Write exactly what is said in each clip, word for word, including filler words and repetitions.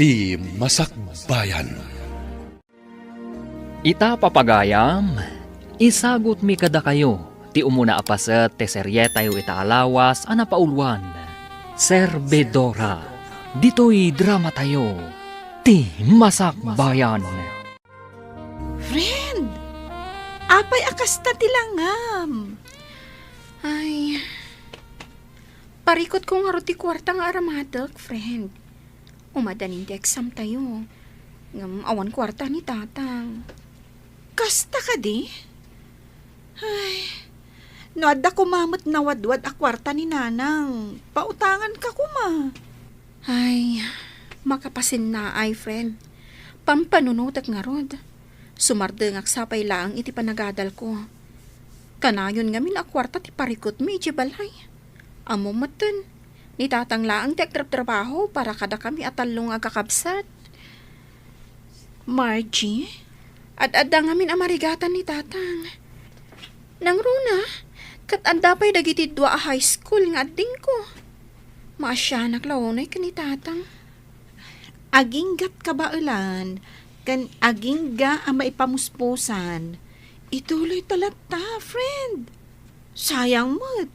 Ti Masakbayan. Ita, papagayam, isagutmi kadakayo ti umuna a paset ti serietayo ita a lawas a napauluan, Servidora. Ditoy dramatayo, Ti Masakbayan. Friend, apay a kasta ti langam? Ay, parikutko ngarud ti kuarta nga aramatek, friend. Umadanin ti exam tayo. Ngem awan kuarta ni Tatang. Kasta kadi? Ay, no adda koma met nawadwad a kuarta ni Nanang, pautanganka koma. Ay, makapasinnaay, friend. Pampanunotek ngarud. Sumardengak sapay laeng iti panagadalko. Kanayon ngamin a kuarta ti parikutmi idiay balay. Ammom metten, ni Tatang laeng ti agtrabtrabaho para kadakami a tallo nga agkakabsat. Margie, ad-adda ngamin a marigatan ni Tatang. Nangruna, ket adda pay dagiti dua a high school nga addingko. Maasianak la unay ken ni Tatang. Aginggat kabaelan ken agingga a maipamuspusan. Ituloyta latta, friend. Sayang met.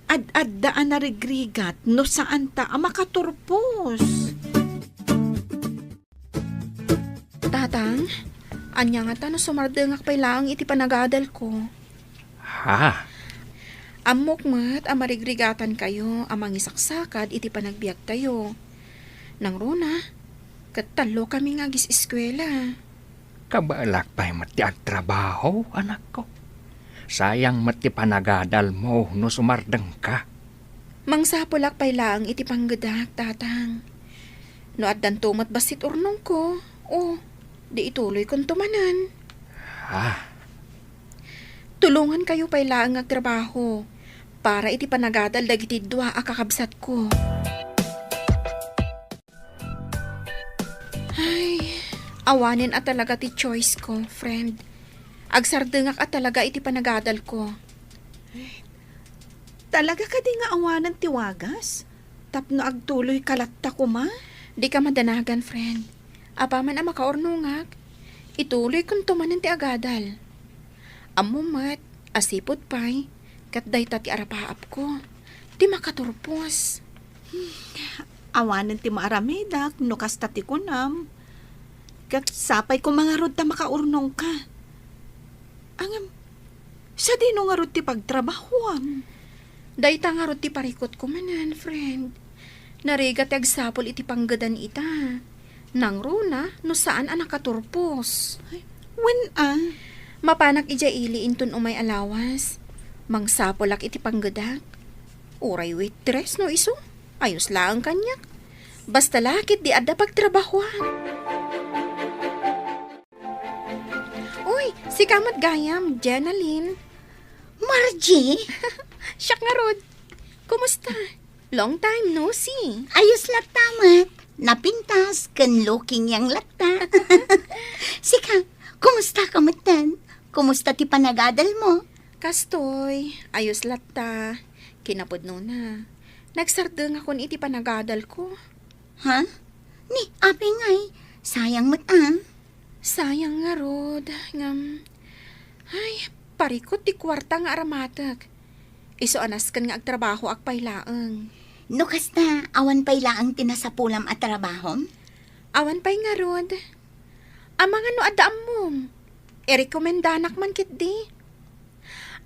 Ad-adda a narigrigat no saanta a makaturpos. Tatang, ania ngata no sumardengak pay laeng iti panagadalko? Ha? Ammok met a marigrigatankayo a mangisaksakad iti panagbiagtayo. Nangruna, ket tallokami nga agis-eskuela. Kabaelak pay met ti agtrabaho, anakko. Sayang met ti panagadalmo no sumardengka. Mangsapulak pay laeng iti panggedak, Tatang. No addanto met bassit urnongko, o, di ituloykonto manen. Ah. Tulongankayo pay laeng nga agtrabaho para iti panagadal dagiti dua a kakabsatko. Ay, awanen a talaga ti choice ko, friend. Agsardengak a talaga iti panagadalko. Talaga kadi nga awanen ti wagas? Tapno agtuloyka latta koma? Dika madanagan, friend. Apaman a makaurnongak, ituloykonto manen ti agadal. Ammom met a sipud pay, ket dayta ti arapaapko, ti makaturpos. Awanen ti maaramedak no kasta ti kunam. Ket sapay koma ngarud ta makaurnongka. Ngem, sadino ngarud ti pagtrabahoam? Dayta ngarud ti parikutko manen, friend. Narigat ti agsapul iti panggedan ita. Nangruna no saan a nakaturpos. Ay, wen a? Mapanak idiay ili inton umay a lawas. Mangsapulak iti panggedak. Uray waitress no isu, ayos laeng kaniak. Basta la ketdi adda pagtrabahoan. Uy, sika met gayam, Jenalyn. Margie? Siak ngarud. Kumusta? Long time no see. Ayos latta met. Napintas ken looking young latta. Sika, kumusta ka metten? Kumusta ti panagadalmo? Kastoy, ayos latta. Kinapudnona, nagsardengakon iti panagadalko. Ha? Ni, apay ngay? Sayang met a. Sayang ngarud, ngem, ay, parikut ti kuarta nga aramatek. Isu a nasken nga agtrabahoak pay laeng. No kasta, awan pay laeng ti nasapulam a trabahom? Awan pay ngarud. Amangan no adda ammom, irekomendanak man ketdi.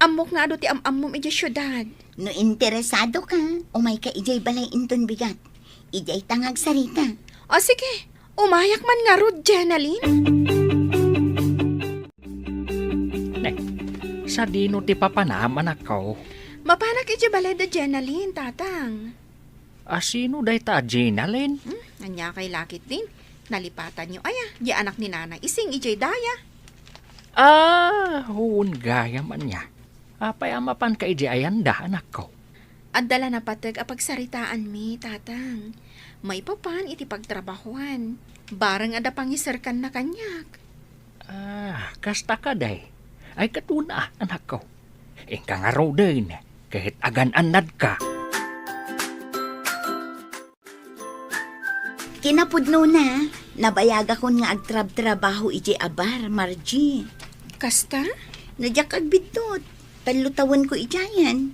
Ammok nga adu ti am-ammom idiay siudad. No interesado ka, umay ka idiay balay inton bigat. Idiay ta nga agsarita. O sige, umayak man ngarud, Jenalyn. Ne, sadino ti papanam, anakko? Mapanak idiay balay da Jenalyn, Tatang. A, sino dayta a Jenalyn? Hmm, ania kay lakit din? Nalipatanyo aya, di anak ni Nanay Ising idiay daya. Ah, wen gayam ania. Apay a mapanka idiay ayanda, anakko? Adda la napateg a pagsaritaanmi, Tatang. Maipapan iti pagtrabahoan. Bareng adda pangiserkanna kaniak. Ah, kasta kadi? Ay, ket wen a, anakko. Inka ngaruden, ket agan-annadka. Kinapudnona, nabayagakon nga agtrabtrabaho idiay a bar, Margie. Kasta? No diak agbiddut, tallo tawenko idiayen.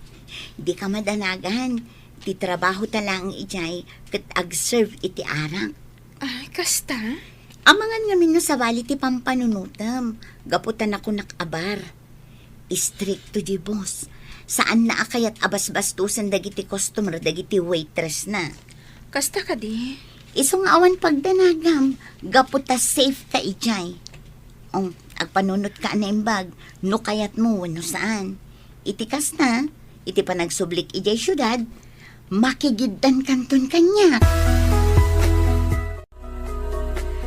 Dika madanagan, ti trabahota laeng idiay ket agserve iti arak. Ay, kasta? Amangan ngamin no sabali ti pampanunotem, gapu ta nakunak a bar. Istrikto diay boss. Saanna a kayat a basbastosen dagiti customer dagiti waitressna. Kasta kadi? Isu nga awan pagdanagam, gapu ta safe ka idiay. O, agpanunotka a naimbag, no kayatmo wenno saan. Iti kasta, iti panagsublik idiay siudad, makigiddankanton kaniak.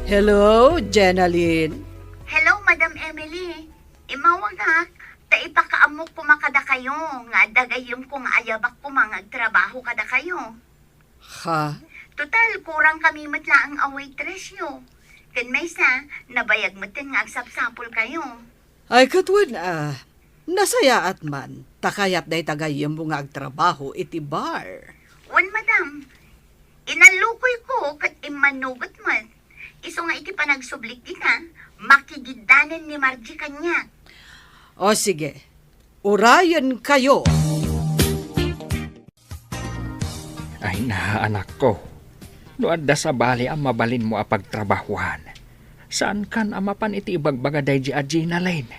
Hello, Jenalyn. Hello, Madam Emily. Immawagak, ta ipakaammok koma kadakayo nga adda gayyemko nga ayabak koma nga agtrabaho kadakayo. Ha? Total, kurangkami met laeng a waitressyo. Ken maysa, nabayag metten nga agsapsapulkayo. Ay, ket wen a, nasayaat man, ta kayat dayta gayyemmo nga agtrabaho iti bar. Wen, madam. Inallukuyko ket immanugot met. Isu nga iti panagsublik dita, makigiddanen ni Margie kaniak. O sige, urayenkayo. Ay na, anakko. No adda sabali a mabalinmo a pagtrabahuan, saankan a mapan iti ibagbaga daydi a Jenalyn?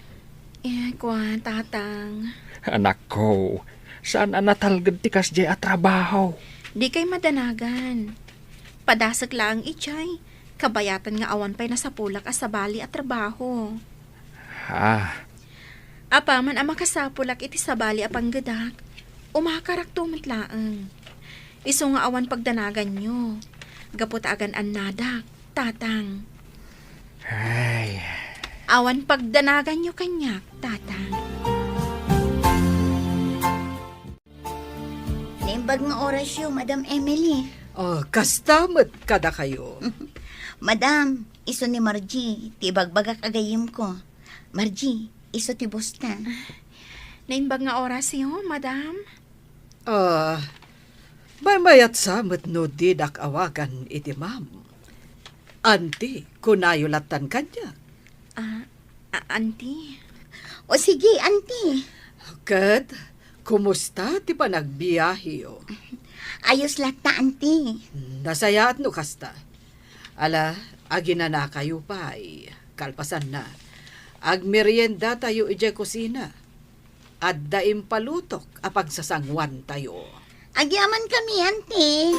Eh, kua, Tatang. Anakko, saan a natalged ti kasdiay a trabaho? Dikay madanagan. Padasek laeng idiay, kabayatan nga awan pay nasapulak a sabali a trabaho. Ah. Apaman a makasapulak iti sabali a panggedak, umakarakto met laeng. Isu nga awan pagdanaganyo, gapu ta agan-annadak, Tatang. Ay. Awan pagdanaganyo kaniak, Tatang. Naimbag nga orasyo, Madam Emily. Oh, kasta met kadakayo. Madam, isu ni Margie, ti ibagbagak a gayyemko. Margie, isu ti bosta. Naimbag nga orasyo, Madam. Ah, maymayat sa met no didak awagan iti ma'am. Auntie, kunayo lattan kaniak. Ah, a-, Auntie. O sige, Auntie. Ket, kumusta ti panagbiaheyo? Ayos latta, Auntie. Nasayaat no kasta. Ala, aginanakayo pay. Kalpasanna, agmeriendatayo idiay kusina. Adda impalutok a pagsasanguantayo. Agyamankami, Auntie.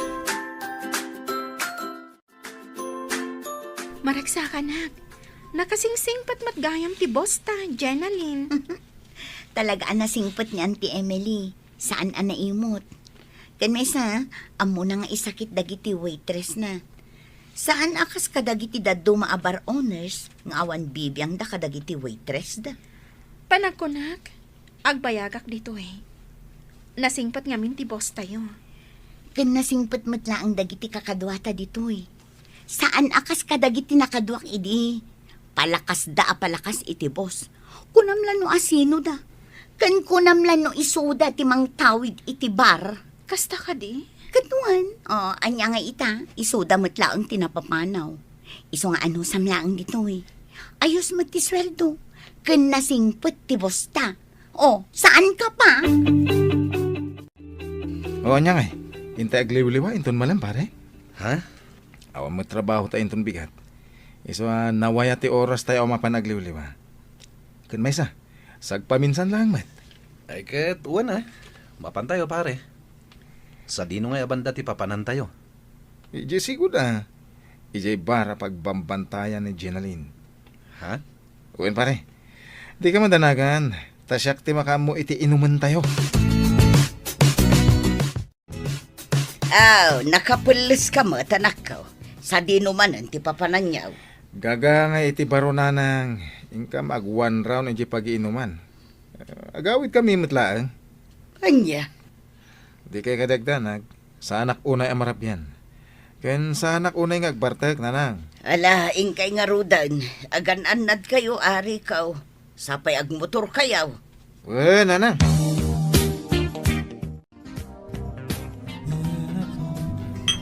Maragsakanak, nakasingsingpet met gayam ti bosta, Jenalyn. Talaga a nasingpet ni Auntie Emily. Saan a naimot. Ken maysa, ammona nga isakit dagiti waitressna. Saan a kas kadagiti dadduma a bar owners nga awan bibiangda kadagiti waitressda. Panagkunak, agbayagak ditoy. Nasingpet ngamin ti bosstayo. Ken nasingpet met laeng dagiti kakaduata ditoy. Saan a kas kadagiti nakaduak idi. Palakasda a palakas iti boss. Kunam la no asinoda. Ken kunam la no isuda ti mangtawid iti bar. Kasta kadi? Ket wen, o, ania nga ita, isuda met laeng ti napapanaw. Isu nga anusam laeng ditoy. Ayos met ti sueldo. Ken nasingpet ti bosta. O, saan ka pa? O, ania ngay? Intay agliwliwa inton malem, pare? Ha? Awan met trabaho ta inton bigat. Isu a nawaya ti oras tayo a mapan agliwliwa. Ken maysa, sagpaminsan laeng met. Ay ket, wen a. Mapan tayo, pare. Sadino ngay a banda ti papanan tayo? Idiay sigud a. Idiay bar a pagbambantayan ni Jenalyn. Ha? Wen, pare. Dika madanagan, ta siak ti makaammo iti inumen tayo. Aw, nakapelles ka met, anakko. Sadino manen ti papananyo? Gaga nga iti baro, nanang, inkam ag one round iti pagiinuman. Agawid kami met laeng. Ania? Dikay kadagdanag, saanak unay a marabian. Ken saanak unay nga agbartek, nanang. Ala, inkay ngaruden, agan-annadkayo, ariko. Sapay agmotorkayo. Wen, nanang.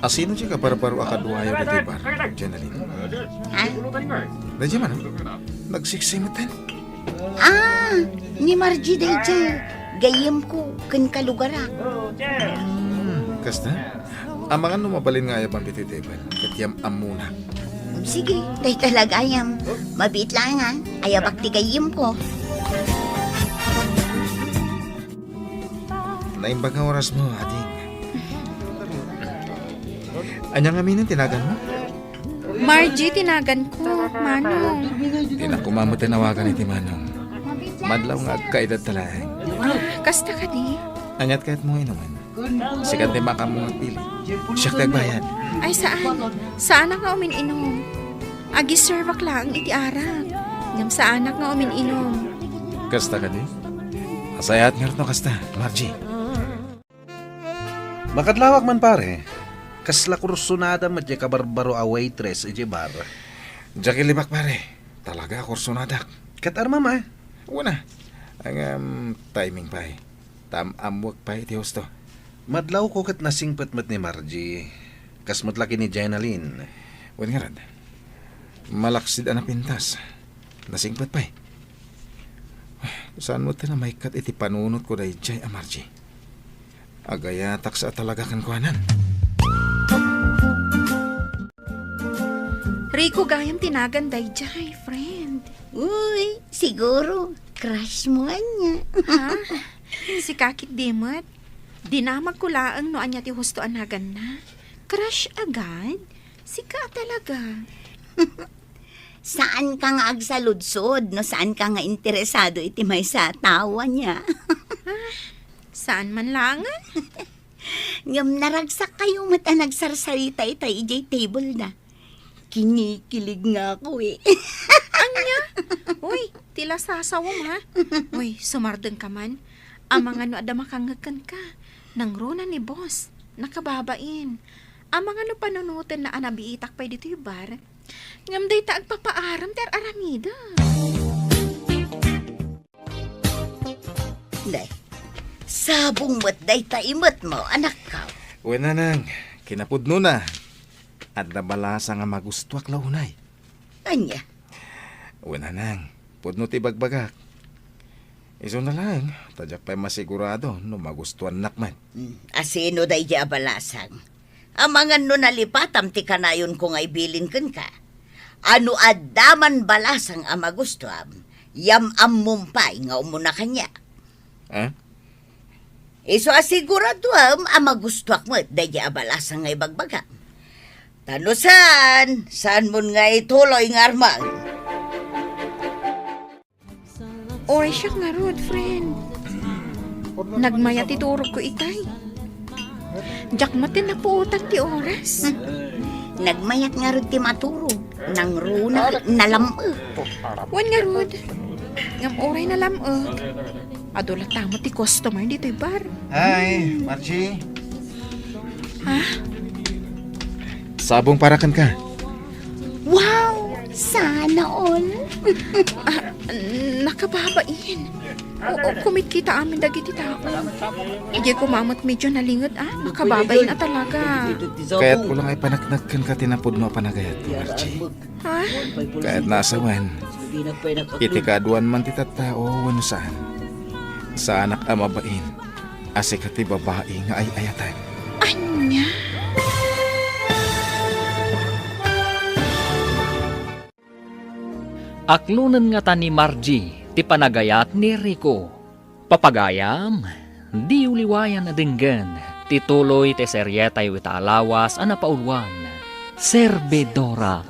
Asino ti kabarbaro a kaduayo ditoy bar, Jenalyn? Ha? Daydiay man, nagsiksimetan. Ah, ni Margie daydiay. Gayyemko ken kalugarak. Hmm, kasta? Amangan no mabalin nga ayabam ditoy table, ket yam-ammona. Sige, dayta la gayam. Mabiit laeng, ayabak ti gayyemko. Naimbag nga orasmo, ading. Ania ngamin ti naganmo? Margie ti naganko, Manong. Dinak koma met awagan iti Manong. Madlaw nga agkaedadta laeng. Ah, kasta kadi? Aniat kayatmo nga inumen? Sika ti makaammo nga agpili. Siak ti agbayad. Ay, saan. Saanak nga umin-inum. Agiservak laeng iti arak. Ngem saanak nga umin-inum. Kasta kadi? Nasayaat ngarud no kasta, Margie. Makadlawak man, pare. Kasla kursonada met diay kabarbaro a waitress idiay bar. Diak ilibak, pare. Talaga, kursonadak. Ket armam a? Wen a. Ngem, timing pay. Tam-ammoek pay iti husto. Madlawko ket nasingpet met ni Margie. Kas met la ken ni Jenalyn. Wen ngarud, malaksid a napintas. Nasingpet pay. Saan met ti namaykat iti panunotko daydiay a Margie? Agayataksa a talaga kenkuanan. Rico gayam ti nagan daydiay, friend. Uy, siguro, crush mo ania. Ha? Sika ketdi met. Dinamagko laeng no ania ti husto a naganna. Crush agad? Sika a talaga. Saanka nga agsaludsod no saanka nga interesado iti maysa a tao ania. Ah, saan man laengen? Ngem naragsak kayo met a nagsarsarita itay idiay table da. Kinikilig nga ako eh. Ania? Uy, ti la sasawem, ha? Uy, sumardengka man. Amangan no adda makangngeg kenka. Nangruna ni boss. Nakababain. Amangan no panunotenna a nabiitak pay ditoy bar. Ngem dayta agpapaaram ti ar-aramidek. Nay, sabong met dayta imetmo, anakko. Wen, nanang, kinapudnona. Adda balasang a magustuak la unay. Ania? Wen, nanang, pudno ti ibagbagak. Isuna laeng, ta diak pay masigurado no magustuannak met. Hmm, asino daydiay a balasang? Amangan no nalipatam ti kanayonko nga ibilin kenka. A no adda man balasang a magustuam, yam-ammom pay nga umuna kaniak. Ah? Isu a siguraduem a magustuak met daydiay a balasang nga ibagbagam. Ta no saan, saanmon nga ituloy nga armang. Oy, siak ngarud, friend. Nagmayat ti turogko itay. Diak met napuotan ti oras. Nagmayat ngarud ti maturog. Nangruna, nalam-ek. Wen ngarud. Ngem uray nalam-ek, adu latta met ti customer ditoy bar. Hi, Margie. Ha? Sabong para kenka. Wow! Sana all! Ah, nakababain. Oo, kumitkita amin dagiti tao. Idiay koma met medyo nalinged, ah. Nakababain a talaga. Kayatko la nga ipaneknek kenka ti napudno a panagayat, Margie. Ha? Kayatna a sawen, iti kaaduan man ti tattao wenno saan, saanak a mabain a sika ti babai nga ay-ayatek. Ania? Aklonen ngata ni Margie ti panagayat ni Rico. Papagayam, diyo liwayan a denggen ti tuloy ti serietayo ita a lawas a napauluan, Servidora,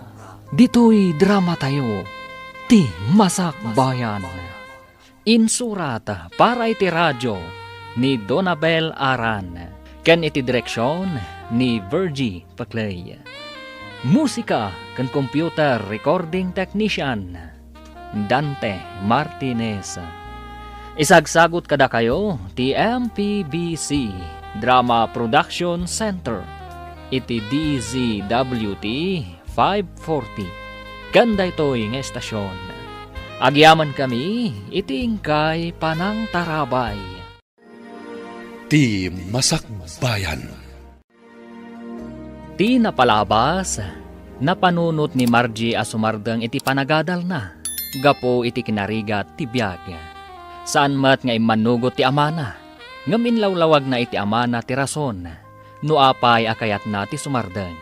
ditoy dramatayo, Ti Masakbayan. Insurat para iti radio ni Donabel Aran ken iti direksion ni Virgie Paclay. Musika ken computer recording technician, Dante Martinez. Isagsagut kadakayo ti M P B C Drama Production Center iti D Z W T five forty. Ken daytoy nga estasion, agyamankami iti inkay panangtarabay. Ti Masakbayan. Ti napalabas, napanunot ni Margie a sumardeng iti panagadalna gapu iti kinarigat ti biag. Saan met nga immannugot ti amana, ngem inlawlawagna iti amana ti rason no apay a kayatna ti sumardeng.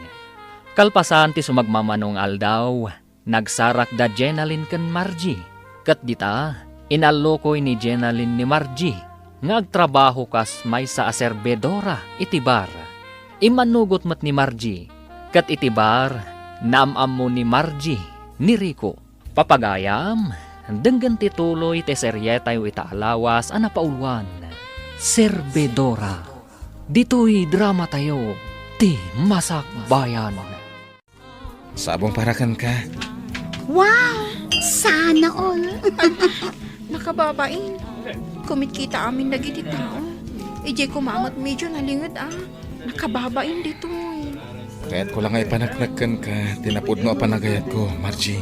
Kalpasan ti sumagmamano nga aldaw, nagsarak da Jenalyn ken Margie. Ket dita, inallukoy ni Jenalyn ni Margie nga agtrabaho kas maysa a serbidora iti bar. Immannugot met ni Margie, ket iti bar, naam-ammo ni Margie ni Rico. Papagayam, denggen ti tuloy ti serietayo ita a lawas a napauluan, Serbidora. Ditoy dramatayo, ti Masakbayan. Sabong para kenka. Wow! Sana all! Nakababain. Kumitkita amin dagiti tao. Idiay koma met medyo nalinged a. Nakababain ditoy. Kayatko la nga ipaneknek kenka ti napudno a panagayatko, Margie.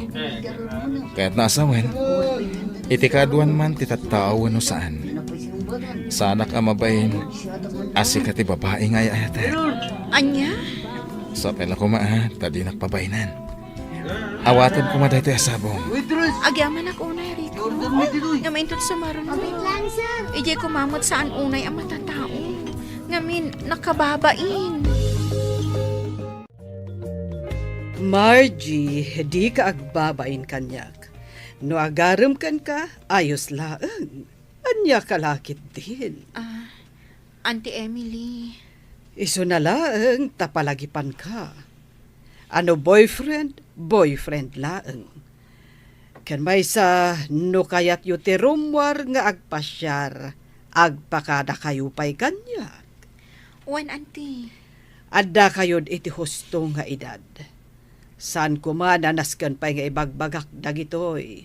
Kayatna a sawen, iti kaaduan man ti tattao wenno saan. Saanak a mabain a sika ti babai nga ay-ayatek. Ania? Sapay la koma a, ta dinak pabainan. Awatem koma daytoy a sabong. Agyamanak unay, Rico. Ngem inton sumaruno, idiay koma met saan unay a matatao. Ngamin, nakababain. Margie, dika agbabain kaniak. No agarem kenka, ayos laeng. Ania ka la ketdin? Ah, Auntie Emily. Isuna laeng ta palagipanka. A no boyfriend, boyfriend laeng. Ken maysa, no kayatyo ti rummuar nga agpasiar, agpakadakayo pay kaniak. Wen, Auntie. Addakayod iti husto nga edad. Saan koma a nasken pay nga ibagbagak dagitoy.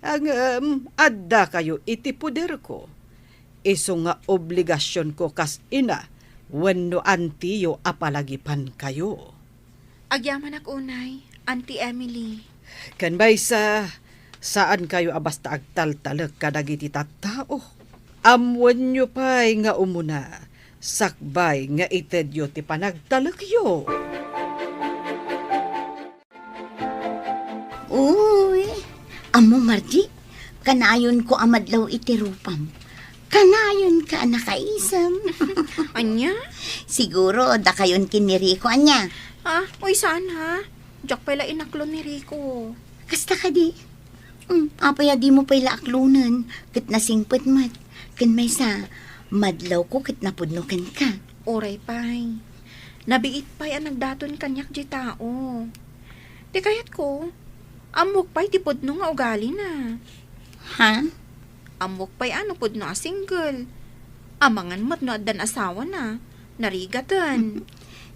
Ngem addakayo iti poderko. Isu nga obligasionko kas ina wenno antiyo a palagipankayo. Agyamanak unay, Auntie Emily. Ken maysa, saankayo a basta agtaltalek kadagiti tattao. Ammoenyo pay nga umuna, sakbay nga itedyo ti panagtalekyo. Uy, ammo, Margie, kanayonko a madlaw iti rupam. Kanayonka a nakaisem. Ania? Siguro, dakayon ken ni Rico, ania? Ah, uy, saan, ha? Diak pay la inaklon ni Rico. Kasta kadi? Hmm, apay a dimo pay la aklonen, ket nasingpet met. Ken maysa, madlawko ket napudno kenka. Uray pay. Nabiit pay a nagdaton kaniak diay tao. Ti kayatko, ammok pay ti pudno nga ugalina. Ha? Ammok pay a no pudno a single. Amangan met no addan asawana. Narigaten.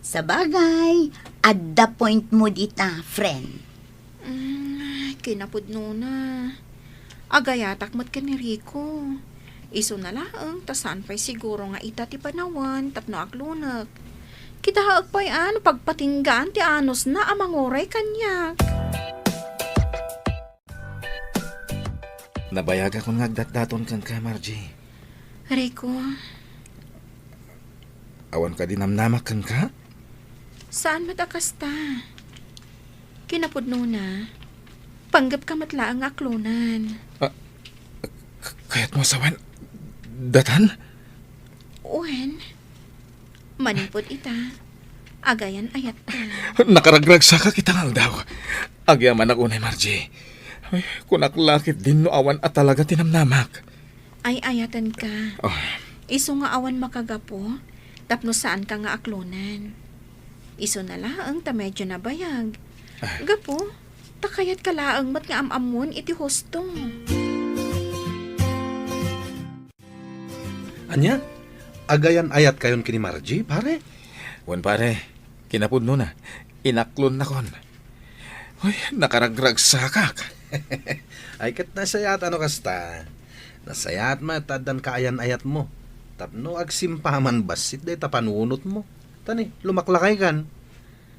Sabagay, adda point mo dita, friend. Mm, kinapudnona. Agayatak met ken ni Rico. Isuna laeng ta saan pay siguro nga ita ti panawen tapno aglunek. Kitaek pay a no pagpatinggaan ti anusna a manguray kaniak. Nabayagakon nga agdatdaton kenka, Margie. Rico. Awan kadi namnamak kenka? Saan met a kasta? Kinapudnona, panggepka met laeng nga aklonen. Ah, k-, kayatmo a sawen datan? Wen, manipud ita, agayan-ayatka. Nakaragragsakak ita nga aldaw. Agyamanak unay, Margie. Ay, kunak la ketdin no awan a talaga ti namnamak. Ay-ayatenka. Oh. Isu nga awan makagapu, tapno saanka nga aklonen. Isuna laeng ta medyo nabayag. Ah. Gapu, ta kayatka laeng met nga am-ammon iti husto. Ania? Agayan-ayatkayon ken ni Margie, pare? Wen, pare. Kinapudnona, inaklonnakon. Uy, nakaragragsakak. Ay, ket nasayaat a no kasta. Nasayaat met ta addan kaayan-ayatmo. Tapno agsimpaman bassit dayta panunotmo. Ta ni, lumaklakaykan.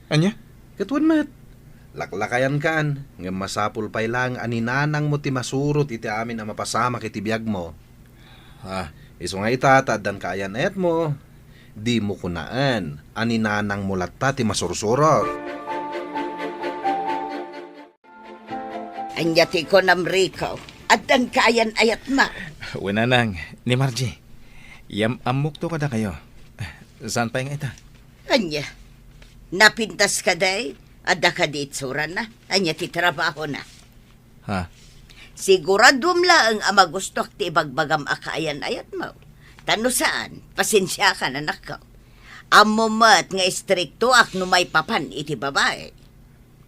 Ania? Ket wen met, laklakayankan, ngem masapul pay laeng a ninanangmo ti masurot iti amin a mapasamak iti biagmo. Ah, isu nga ita, ta addan kaayan-ayatmo, Dimo kunaen a ni nanangmo latta ti masursurok. Ania ti kunam, Rico? Addan kaayan-ayatmo? Wen, nanang, ni Margie. Yam-ammokto kadakayo. Saan pay nga ita? Ania? Napintas kadi? Adda kadi itsurana? Ania ti trabahona? Ha? Siguraduem laeng a magustoak ti ibagbagam a kaayan-ayatmo. Ta no saan, pasensiakan, anakko. Ammom met nga istriktoak no maipapan iti babai.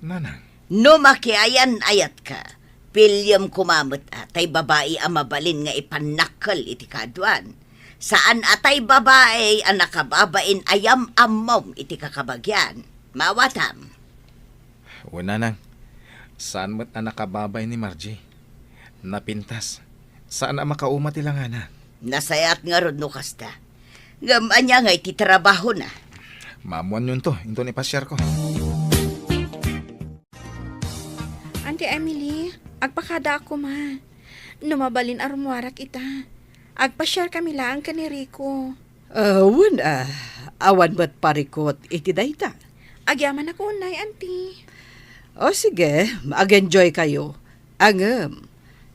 Nanang. No makiayan-ayatka, piliem koma met a tay babai a mabalin nga ipannakkel iti kaaduan. Saan a tay babai a nakababain a yam-ammom iti kakabagian. Maawatam. Wen, nanang. Saan met a nakababain ni Margie. Napintas. Saan a makauma ti langana. Nasayaat ngarud no kasta. Ngem ania ngay ti trabahona? Maammoanyonto inton ipasiarko. Auntie Emily, agpakadaak koma. No mabalin a rummuarak ita, agpasiarkami laeng ken ni Rico. Ah, wen, ah, awan met parikut iti dayta. Agyamanak unay, Auntie. O sige, mag-enjoy kayo. Ngem,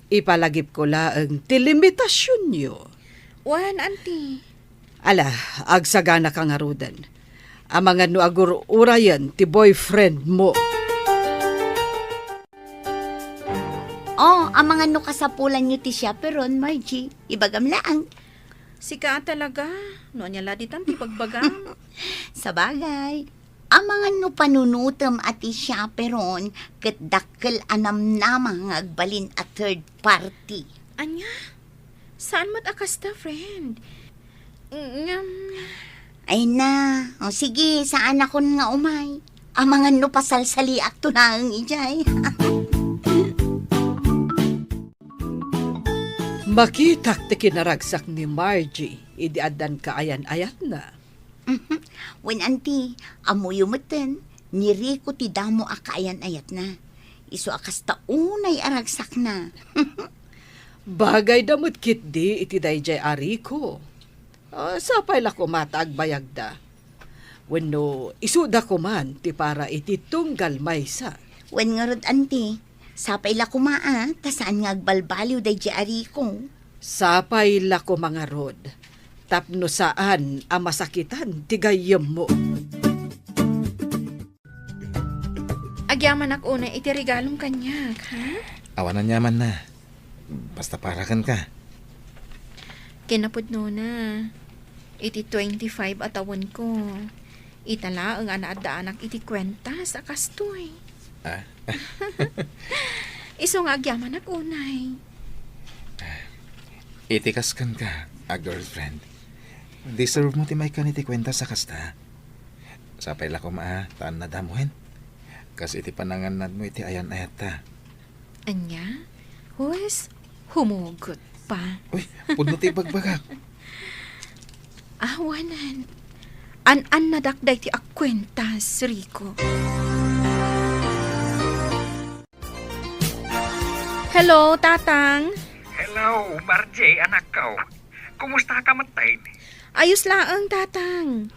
ipalagipko laeng ti limitasionyo. Wen, Auntie. Ala, agsaganaka ngaruden. Amangan no agur-urayen ti boyfriendmo. O, amangan no kasapulanyo ti chaperon, Margie. Ibagam laeng. Sika a talaga. No ania la ditan ti ibagbagam? Sabagay. Amangan no panunotem a ti chaperon ket dakkel a namnama nga agbalin a third party. Ania? Saan met a kasta, friend? Ngem, ay na. O sige, saanakon nga umay. Amangan no pasalsaliakto laeng idiay. Makitak ti kinaragsak ni Margie idi addan kaayan-ayatna. Mhm. Wen, Auntie, ammoyo metten, ni Rico ti damo a kaayan-ayatna. Isu a kasta unay a ragsakna. Bagayda met ketdi iti daydiay a Rico. Ah, sapay la koma ta agbayagda. Wenno, isuda koman ti para iti tunggal maysa. Wen ngarud, Auntie, sapay la koma a, ta saan nga agbalbaliw daydiay a Rico. Sapay la koma ngarud, tapno saan a masakitan ti gayyemmo. Agyamanak unay iti regalom kaniak, ha? Awan aniamanna. Basta para kenka. Kinapudnona, iti twenty-five a tawenko, ita laeng a naaddaanak iti kuentas a kastoy. Ah? Isu nga agyamanak unay. Iti kas kenka a girlfriend, deserve mo ti maikkan iti kuentas a kasta. Sapay la koma a, ta annadam wen. Kas iti panangannadmo iti ayan-ayatta. Ania? Huwes, humugot pa. Uy, pudno ti ibagbagak. Awanen. An-annadak daytoy a kuentas, Rico. Hello, Tatang. Hello, Margie, anakko. Kumusta ka metten? Ayos laeng, Tatang.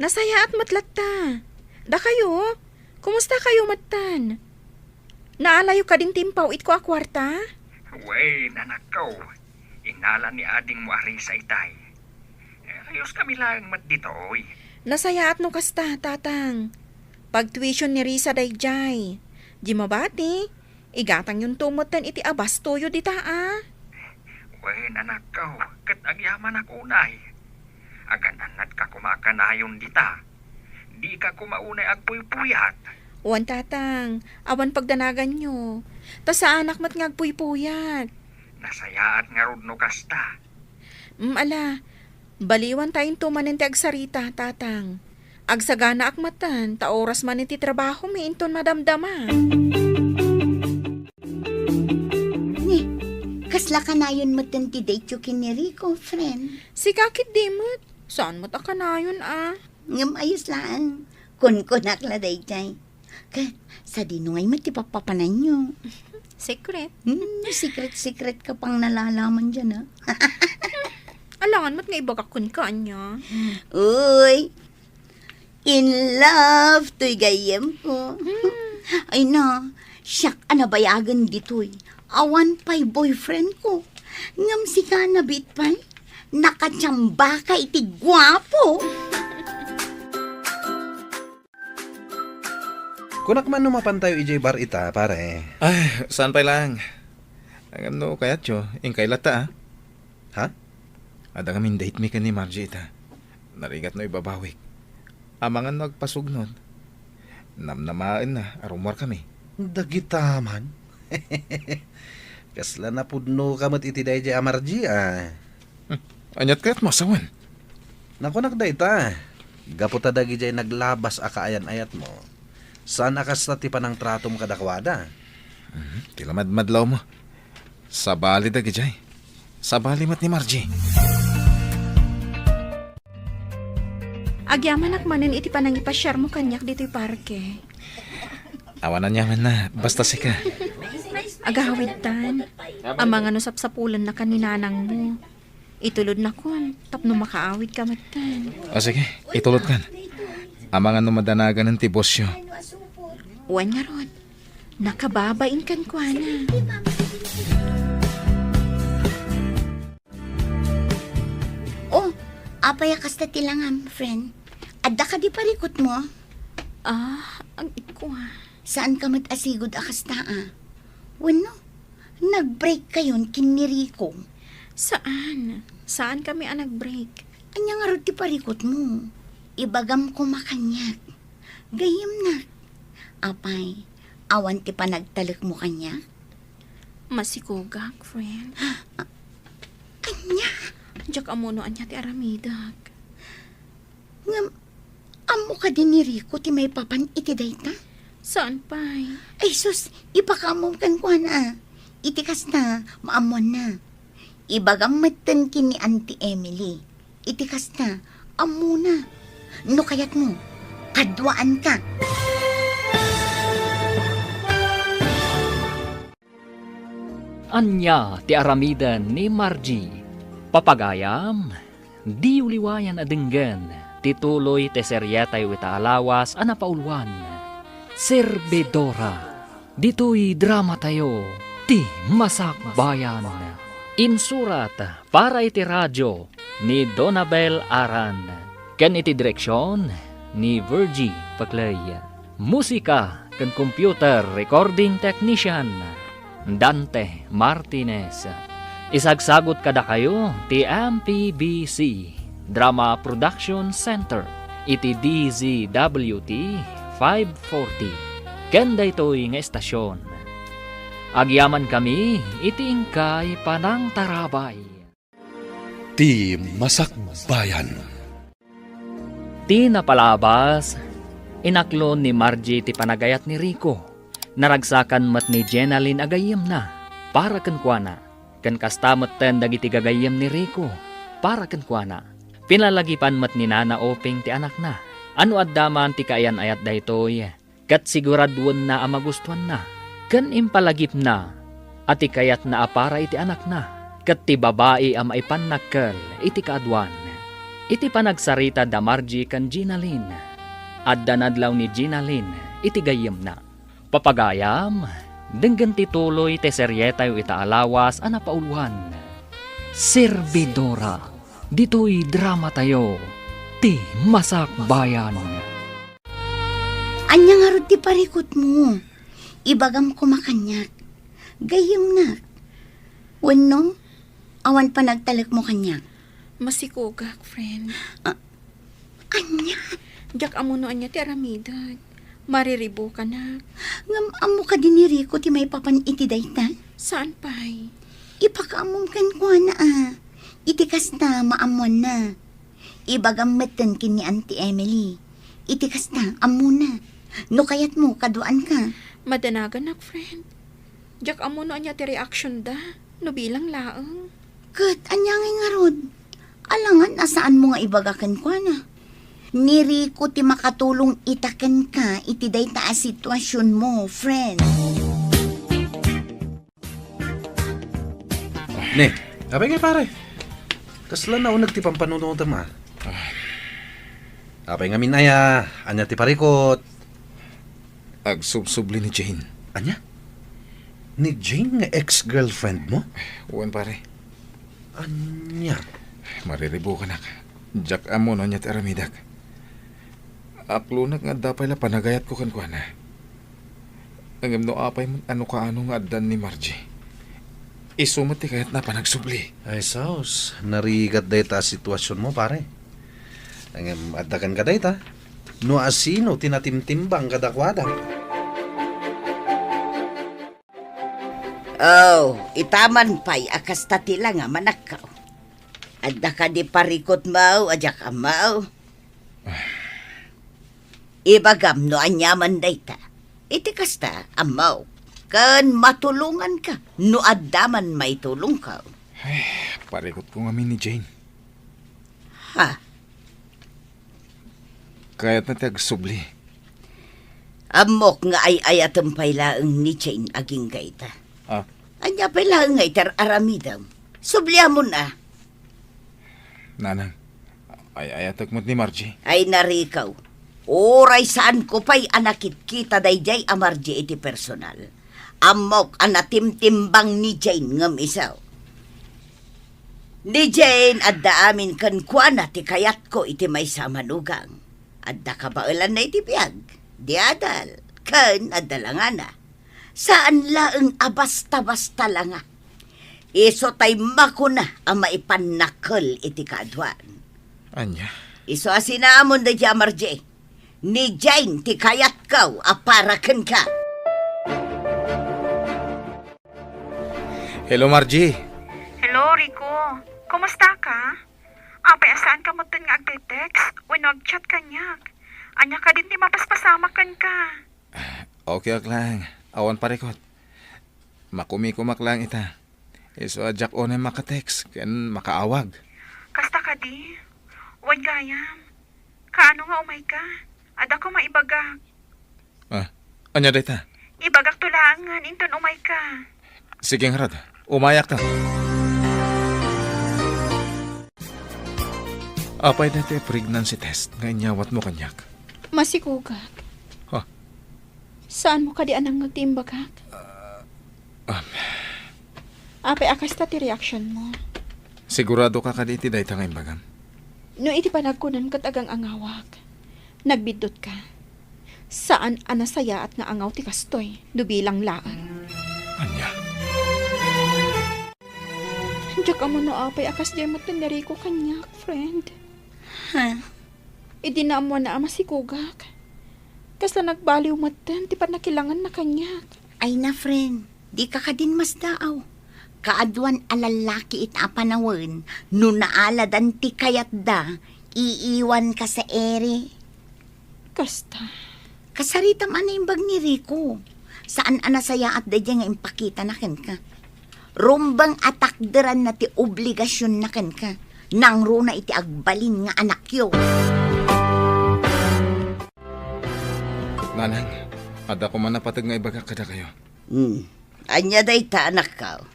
Nasayaat met latta. Dakayo, kumusta kayo metten? Naalayo kadin ti impaw-itko a kuarta? Wen, anakko. Inala ni adingmo a Risa itay. Eh, ayos kami laeng met ditoy. Nasayaat no kasta, Tatang. Pagtuition ni Risa daydiay. Di mabati, igatangyonto metten iti abastoyo dita a. Wen, anakko, ket agyamanak unay. Agan-annadka koma a kanayon dita. Dika koma unay agpuypuyat. Wen, Tatang, awan pagdanaganyo. Ta saanak met nga agpuypuyat. Nasayaat ngarud no kasta. Mm, ala, baliwantayonto manen ti agsarita, Tatang. Agsaganaak metten, ta oras manen ti trabahomi inton madamdama. Ni, kasla kanayon metten ti date-yo ken ni Rico, friend? Sika ketdi met. Saan met a kanayon a? Ngem ayos laeng. Kunkunak la daydiay. Ket, sadino ngay met ti pappapananyo? Secret. Hmm, secret-secret ka pang nalalaman diay, a? Alangan met nga ibagak kenka, ania? Uy, in love toy gayyemko. Hmm. Ay na, siak a nabayagen ditoy. Awan pay boyfriendko. Ngem sika, Nabit pay, nakachambaka iti guapo. Kunak man no mapantayo idiay bar ita, pare. Ay, saan pay laeng. Ngem no kayatyo, inkay latta, a. Ha? Adda ngamin date mi ken ni Margie ita. Narigat no ibabawik. Amangan no agpasugnod. Namnamaenna a rummuarkami. Dagita man. Kasla napudnoka met iti daydiay a Margie, a. Hmm. Aniat kayatmo a sawen? Nakunak dayta, gapu ta dagidiay naglabas a kaayan-ayatmo, saan a kasta ti panangtratom kadakuada. Mhm, ti lamadmadlawmo. Sabali dagidiay. Sabali met ni Margie. Agyamanak manen iti panangipasiarmo kaniak ditoy parke. Awan aniamanna, basta sika. Agawidtan, amangan no sapsapulennaka ni nanangmo. Itulodnakon tapno makaawidka metten. O sige, itulodkan. Amangan no madanaganen ti bosyo. Wen ngarud, nakababain kenkuana. Oh, apay a kasta ti langam, friend? Adda kadi parikutmo? Ah, agikua. Saanka met a sigud a kasta, a? Wenno, nag-break kayon ken ni Rico? Saan. Saankami a nag-break. Ania ngarud ti parikutmo? Ibagam koma kaniak. Gayyemnak. Apay, awan ti panagtalekmo kaniak? Masikogak, friend. Ania? Diak ammo no ania ti aramidek. Ngem, ammo kadi ni Rico ti maipapan iti dayta? Saan pay? Ay sus, ipakaammom kenkuana. Iti kasta, maammoanna. Ibagam metten ken ni Auntie Emily. Iti kasta, ammona. No kayatmo, kaduaanka. Ania ti aramiden ni Margie? Papagayam, diyo liwayan a denggen ti tuloy ti serietayo ita a lawas a napauluan, Servidora. Ditoy dramatayo, Ti Masakbayan. Insurat para iti radio ni Donabel Aran, ken iti direksion ni Virgie Paclay. Musika ken computer recording technician, Dante Martinez. Isagsagut kadakayo ti M P B C Drama Production Center iti D Z W T five forty. Ken daytoy nga estasion, agyamankami iti inkay panangtarabay. Ti Masakbayan. Ti napalabas, inaklon ni Margie ti panagayat ni Rico. Naragsakan met ni Jenalyn a gayyemna para kenkuana, ken kasta metten dagiti gagayyem ni Rico para kenkuana. Pinalagipan met ni Nana Oping ti anakna. A no adda man ti kaayan-ayat daytoy, ket siguraduenna a magustuanna, ken impalagipna a ti kayatna a para iti anakna, ket ti babai a maipannakkel iti kaaduan. Iti panagsarita da Margie ken Ginalyn, adda nadlaw ni Ginalyn iti gayyemna. Papagayam, denggen ti tuloy ti serietayo ita a lawas a napauluan, Servidora. Ditoy dramatayo, Ti Masakbayan. Ania ngarud ti parikutmo? Ibagam koma kaniak. Gayyemnak. Wenno, awan panagtalekmo kaniak? Masikogak, friend. Ah, ania? Diak ammo no ania ti aramidek. Mariribukanak. Ngem ammo kadi ni Rico ti maipapan iti dayta? Saan pay? Ipakaammom kenkuana a. Iti kasta, maammoanna. Ibagam metten ken ni Auntie Emily. Iti kasta, ammona. No kayatmo, kaduaanka. Madanaganak, friend. Diak ammo no ania ti reaction da, no bilang laeng. Ket ania ngay ngarud? Alangan a saanmo nga ibaga kenkuana. Ni Rico ti makatulong ita kenka iti dayta a situasionmo, friend. Ne, apay ngay, pare? Kasla nauneg ti pampanunotem, a? Ah. Apay ngamin aya, ania ti parikut? Agsubsubli ni Jane. Ania? Ni Jane nga ex-girlfriend mo? Wen, pare. Ania? Mariribukanak. Diak ammo no ania ti aramidek. Aklonek nga adda pay la panagayatko kenkuana. Ngem no apay met a no kaano nga addan ni Margie, isu met ti kayatna a panagsubli. Ay, sus, narigat dayta a situasionmo, pare. Ngem adda kenka dayta, no asino ti natimtimbang kadakuada. Oh, ita man pay a kasta ti langa, manakkaw. Adda kadi parikutmo a diak ammo? Ibagam no aniaman dayta. Iti kasta, ammok, ken matulonganka no adda man maitulongko. Ay, parikutko ngamin ni Jane. Ha? Kayatna ti agsubli. Ammok nga ay-ayatem pay laeng ni Jane agingga ita. Ah. Ania pay laeng nga iti ar-aramidem? Subliamon a. Nanang, ay-ayatek met ni Margie. Ay, narikaw. Uray saanko pay a nakitkita daydiay a Margie iti personal, ammok a natimtimbang ni Jane ngem isu. Ni Jane, adda amin kenkuana ti kayatko iti maysa a manugang. Adda kabaelanna iti biag, di adal, ken adda langana. Saan laeng a basta-basta langa. Isu tay makuna a maipannakkel iti kaaduan. Ania? Isu a sinaamon daydiay a Margie. Ni Jane ti kayatko a para kenka. Hello, Margie. Hello, Rico. Kumusta ka? Apay a saanka metten nga agte-text wenno agchat kaniak? Ania kadin ti mapaspasamak kenka? Okay ak lang. Awan parikut. Makumikumak lang ita. Isu a diak unay maka-text ken makaawag. Kasta kadi? Wen gayam. Kaano nga umayka? Adda koma ibagak. Ah, ania dayta? Ibagakto laengen inton umayka. Sige ngarud, umayakto. Apay dayta a pregnancy test nga inyawatmo kaniak? Masikugak. Ha? Saanmo kadi a nangngeg ti imbagak? Ah, um. Apay a kasta ti reaksionmo? Siguradoka kadi iti dayta nga imbagam? No iti panagkunam ket agang-angawak, nagbiddutka. Saan a nasayaat nga angaw ti kastoy no bilang laeng. Ania? Diak ammo no apay a kasdiay metten ni Rico kaniak, friend. Ha? Idi naammoanna a masikugak, kasla nagbaliw metten ti pannakilanganna kaniak. Ay na, friend, dika kadin masdaaw. Kaaduan a lallaki ita a panawen, no naaladan ti kayatda, iiwanka sa iri. Kasta. Kasaritam a naimbag ni Rico. Saan a nasayaat daydiay nga impakitana kenka. Rumbeng a takderanna ti obligasionna kenka. Nangruna iti agbalin nga anakyo. Nanang, adda koma napateg nga ibagak kadakayo. Hmm. Ania dayta, anakko?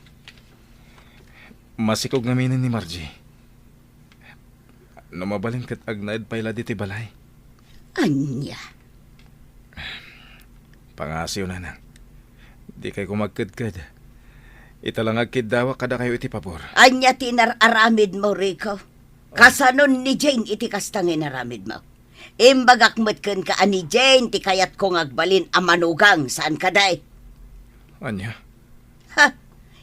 Masikog ngaminen ni Margie. No mabalin ket agnaed pay la ditoy balay. Ania? Pangasiw, nanang. Dikay koma agkedked. Ita la nga agkiddawak kadakayo iti pabor. Ania ti inar-aramidmo, Rico? Kasanon ni Jane iti kasta nga inaramidmo? Imbagak met kenka a ni Jane ti kayatko nga agbalin a manugang, saan kadi? Ania? Ha?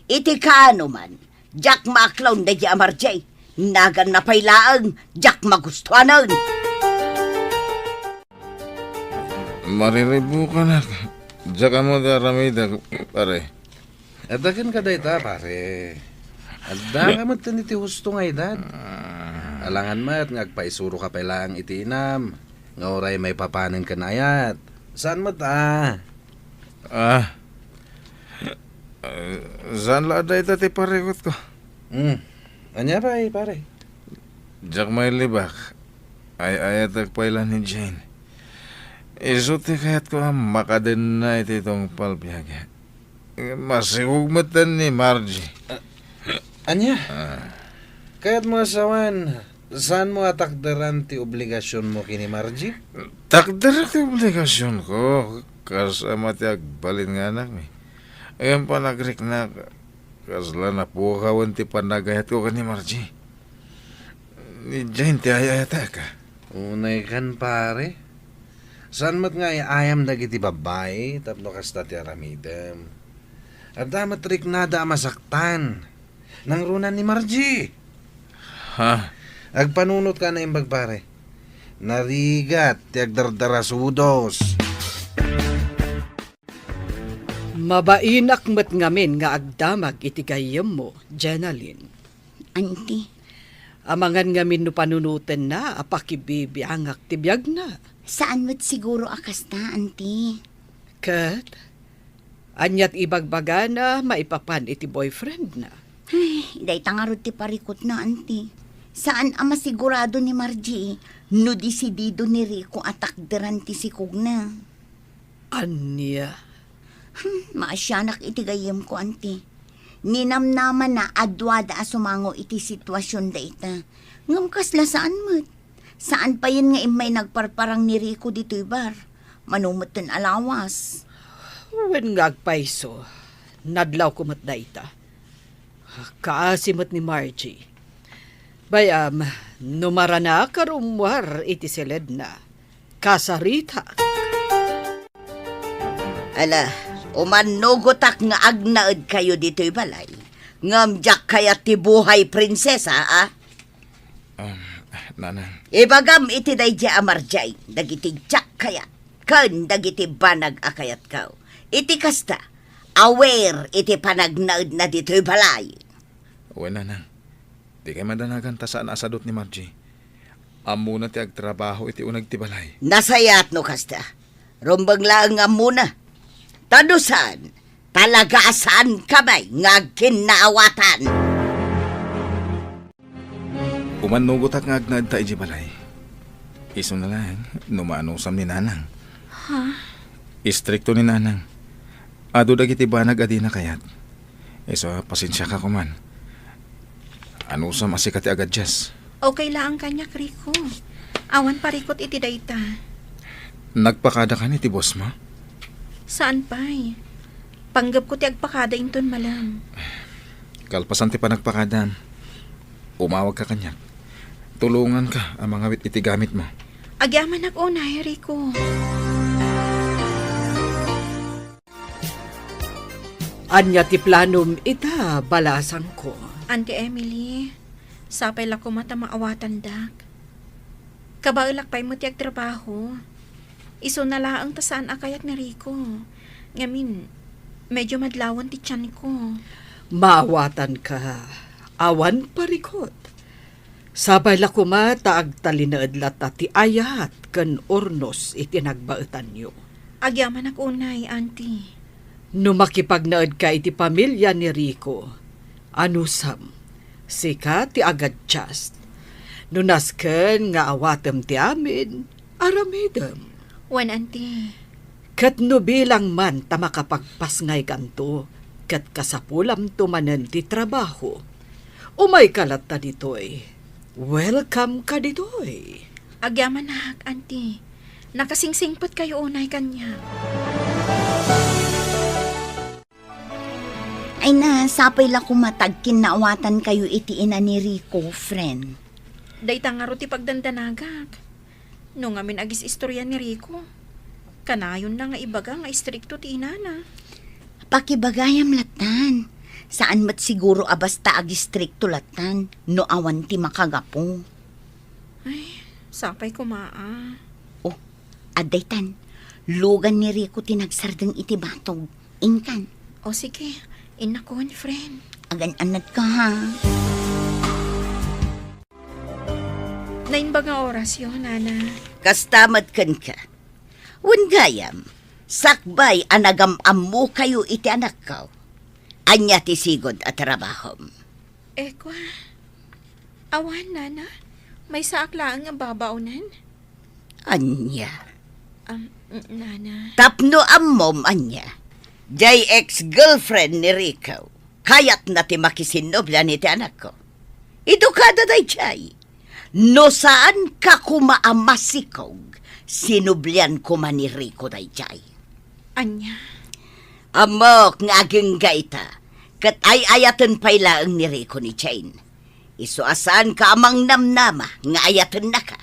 Iti kaano man, diak maaklaw daydiay a Margie. Naganna pay laeng, diak magustuanen. Mariribukanak. Diak ammo ti aramidek, pare. Adda kenka dayta, pare. Adda ka met iti husto nga edad. Ah. Alangan met nga agpaisuroka pay laeng iti inam, nga uray maipapanen ken ayat. Saan met a? Ah. Eh, saan la a dayta ti parikutko. Hmm. Ania pay, pare? Diak mailibak. Ay-ayatek pay la ni Jane. Isu ti kayatko a makadenna iti tungpal biag. Masikog metten ni Margie. Ah, ania? Ah. Kayatmo a sawen, saanmo a takderan ti obligasionmo ken ni Margie? Takder ti obligasionko, kas ama ti agbalin nga anakmi. Ngem panagriknak, kasla napukawen ti panagayatko ken ni Margie. Idiay ti ay-ayatek. Unaykan, pare. Saan met nga ay-ayam dagiti babbai tapno kasta ti aramidem? Adda met riknada a masaktan. Nangruna ni Margie. Ha? Agpanunotka a naimbag, pare. Narigat ti agdardarasudos. Mabainak met ngamin nga agdamag iti gayyemmo, Jenalyn. Auntie. Amangan ngamin no panunotenna a pakibibiangak ti biagna. Saan met siguro a kasta, Auntie. Ket, ania ti ibagbagana maipapan iti boyfriendna? Ay, dayta ngarud ti parikutna, Auntie. Saan a masigurado ni Margie no desidido ni Rico a takderan ti sikogna. Ania? Hmm, maasianak iti gayyemko, Auntie. Ninamnamanna a duada a sumango iti situasion dayta. Ngem kasla saan met. Saan payen nga immay nagparparang ni Rico ditoy bar. Mano metten a lawas. Wen nga agpayso, nadlawko met dayta. Kaasi met ni Margie. Bay-am, no maranak a rummuar iti siledna, kasaritak. Ala, umannugotak nga agnaedkayo ditoy balay. Ngem diak kayat ti buhay prinsesa, a? Um, Nanang. Ibagam iti daydiay a Margie dagiti diak kayat ken dagiti banag a kayatko. Iti kasta, aware iti panagnaedna ditoy balay. Wen, Nanang. Dikay madanagan ta saan a sadut ni Margie. Ammona ti agtrabaho iti uneg ti balay. Nasayaat no kasta. Rumbeng laeng nga ammona. Ta no saan, talaga a saankami nga agkinnaawatan. Umannugotak nga agnaedta idiay balay. Isuna laeng no maanusam ni Nanang. Ha? Istrikto ni Nanang. Adu dagiti banag a dina kayat. Isu a, pasensiaka koman. Anusam a sika ti agadias. Okay laeng kaniak, Rico. Awan parikut iti dayta. Nagpakada kan iti bossmo? Saan pay. Panggepko ti agpakada inton malem. Kalpasan ti panagpakadam, umawagka kaniak. Tulonganka a mangawit iti gamitmo. Agyamanak unay, Rico. Ania ti planom ita, balasangko? Auntie Emily, sapay la koma ta maawatandak. Kabaelak pay met ti agtrabaho. Isuna laeng ta saan a kayat ni Rico. Ngamin, medyo madlawan ti tianko. Maawatanka. Awan parikut. Sapay la koma ta agtalinaed latta ti ayat ken urnos iti nagbaetanyo. Agyamanak unay, Auntie. No makipagnaedka iti pamilia ni Rico, anusam, sika ti agadias. No nasken nga awatem ti amin, aramidem. Wen, Auntie. Ket no bilang man ta makapagpasngaykanto, ket kasapulamto manen ti trabaho, umayka latta ditoy. Welcome ka ditoy. Agyamanak, Auntie. Nakasingsingpetkayo unay kaniak. Ay na, sapay la koma ta agkinnaawatankayo iti ina ni Rico, friend. Dayta ngarud ti pagdandanagak. No ngamin agis-istorya ni Rico, kanayonna nga ibaga nga istrikto ti inana. Pakibagayam lattan. Saan met siguro a basta agistrikto lattan no awan ti makagapu. Ay, sapay koma a. Oh, adda itan. Lugan ni Rico ti nagsardeng iti batog. Inkan. O sige, innakon, friend. Agan-anadka, ha? Naimbag nga orasyo, Nana. Kasta met kenka. Wen gayam, sakbay a nagam-ammokayo iti anakko. Ania ti sigud a trabahom? Ekwa. Awan, Nana. Maysaak laeng nga babaonen. Ania? Am, Nana. Tapno ammom, ania? Jay ex-girlfriend ni Rico. Kayatna ti makisinnobyan iti anakko. Idukada dayjay. No saanka koma a masikog, sinublian koma ni Rico dayjay. Ania? Ammok nga agingga ita, ket ay-ayaten pay laeng ni Rico ni Jane. Isu a saanka a mangnamnama nga ayatennaka.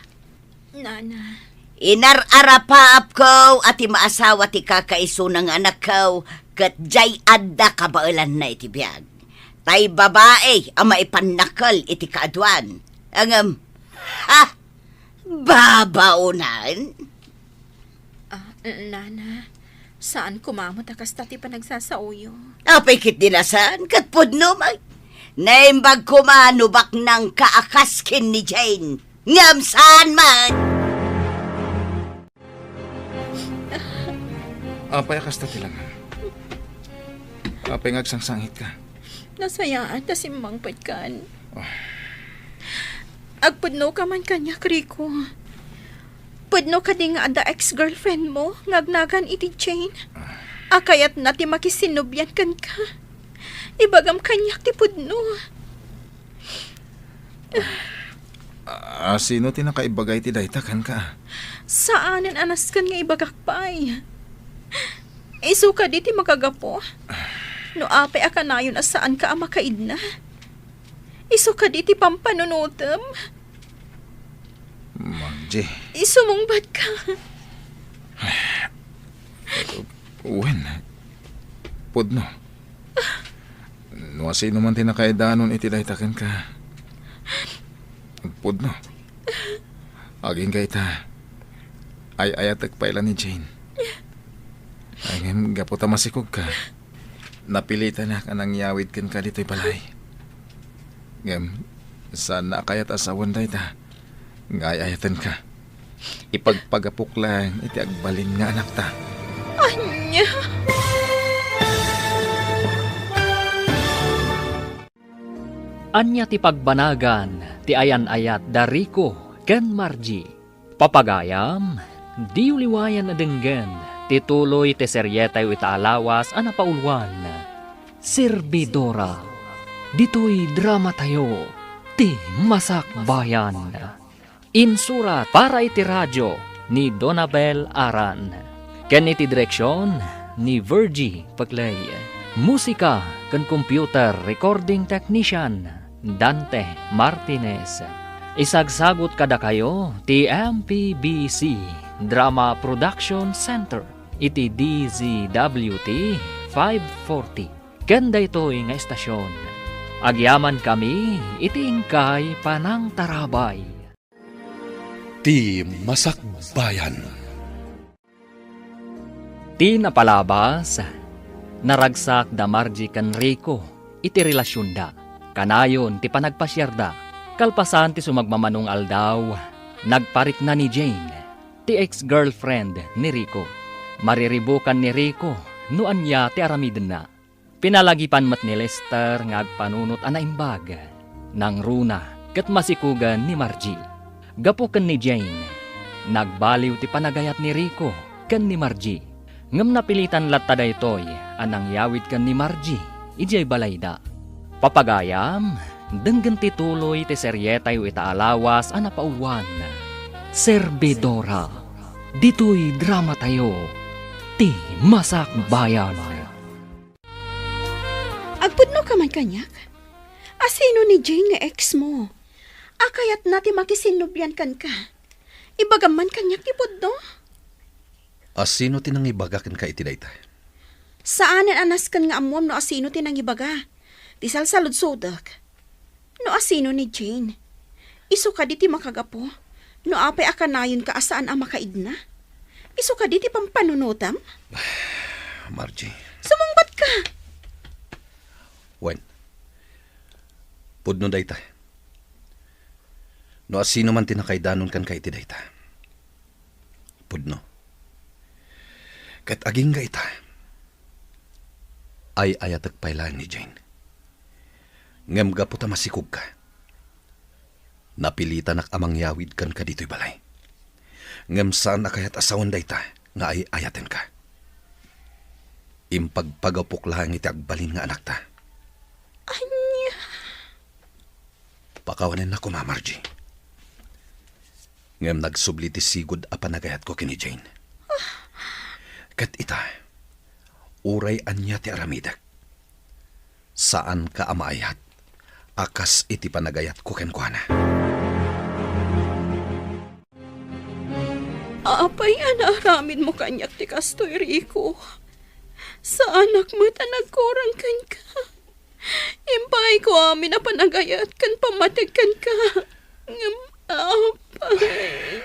Nana. Inar-arapaapko a ti maasawa ti kakaisuna nga anakko, ket jay adda kabaelanna iti biag. Tay babai a maipannakkel iti kaaduan. Ngem, ha! Babaonan? Ah, Nana, saan koma met a kasta ti panagsasaoyo. Apay ket di nasan, ket pudno met. Naimbag koma no baknangka a kas ken ni Jane. Ngem saan man? Apay a kasta ti lanam? Apay nga agsangsangitka? Nasayaat ta simmangpetkan. Ah. Agpudnoka man kaniak, Rico. Pudno kadi nga adda ex-girlfriend mo nga agnagan iti Jane? Ah. A kayatna ti makisinnublian kenka. Ibagam kaniak ti pudno. Ah, sino ti nakaibaga iti dayta kenka? Saanen a nasken nga ibagak pay. Isu kadi ti makagapu. No apay a kanayon a saanka a makaidna. Isu kadi ti pampanunotem. Margie. Sumungbatka. Wen, pudno. No asino man ti nakaidanon iti dayta kenka, pudno. Agingga ita, ay-ayatek pay la ni Jane. Ngem gapu ta masikogka, napilitanak a nangyawid kenka ditoy balay. Ngem saanna a kayat a sawen dayta nga ay-ayatenka. Ipagpagapok laeng iti agbalin nga anakta. Ania? Ania ti pagbanagan ti ayan-ayat da Rico ken Margie? Papagayam, diyo liwayan a denggen ti tuloy ti serietayo ita a lawas a napauluan, Servidora. Ditoy dramatayo, ti Masakbayan. Insurat para iti radio ni Donabel Aran, ken iti direksion ni Virgie Peclay. Musika ken computer recording technician, Dante Martinez. Isagsagut kadakayo ti M P B C Drama Production Center iti D Z W T five forty. Ken daytoy nga estasion, agyamankami iti inkay panangtarabay. Ti Masakbayan. Ti napalabas, naragsak da Margie ken Rico iti relasionda. Kanayon ti panagpasiarda. Kalpasan ti sumagmamano nga aldaw, nagparikna ni Jane, ti ex-girlfriend ni Rico. Mariribukan ni Rico no ania ti aramidenna. Pinalagipan met ni Lester nga agpanunot a naimbag. Nangruna ket masikogen ni Margie. Gapu ken ni Jane, nagbaliw ti panagayat ni Rico ken ni Margie. Ngem napilitan latta daytoy a nangyawid ken ni Margie idiay balayda. Papagayam, denggen ti tuloy ti serietayo ita a lawas a napauluan, Servidora. Ditoy dramatayo, ti Masakbayan. Agpudnoka man kaniak? Asino ni Jane nga ex mo? A kayatna ti makisinnublian kenka. Ibagam man kaniak ti pudno? Asino ti nangibaga kenka iti dayta? Saanen a nasken nga ammuam no asino ti nangibaga. Ti salsaludsodek, no asino ni Jane. Isu kadi ti makagapu no apay a kanayonka a saan a makaidna? Isu kadi ti pampanunotam? Margie. Sumungbatka! Wen, pudno dayta. No asino man ti nakaidanon kenka iti dayta, pudno. Ket agingga ita, ay-ayatek pay laeng ni Jane. Ngem gapu ta masikogka, napilitanak a mangyawid kenka ditoy balay. Ngem saan a kayat a sawen dayta nga ay-ayatenka. Impagpagapok laeng iti agbalin nga anakta. Ania? Pakawanennak koma, Margie. Ngem nagsubli ti sigud a panagayatko ken ni Jane. Ket ita, uray ania ti aramidek, saanka a maayat a kas iti panagayatko kenkuana. Apay a naaramidmo kaniak ti kastoy, Rico? Saanak met a nagkurang kenka. Impaayko amin a panagayat ken pammateg kenka. Ngem, apay.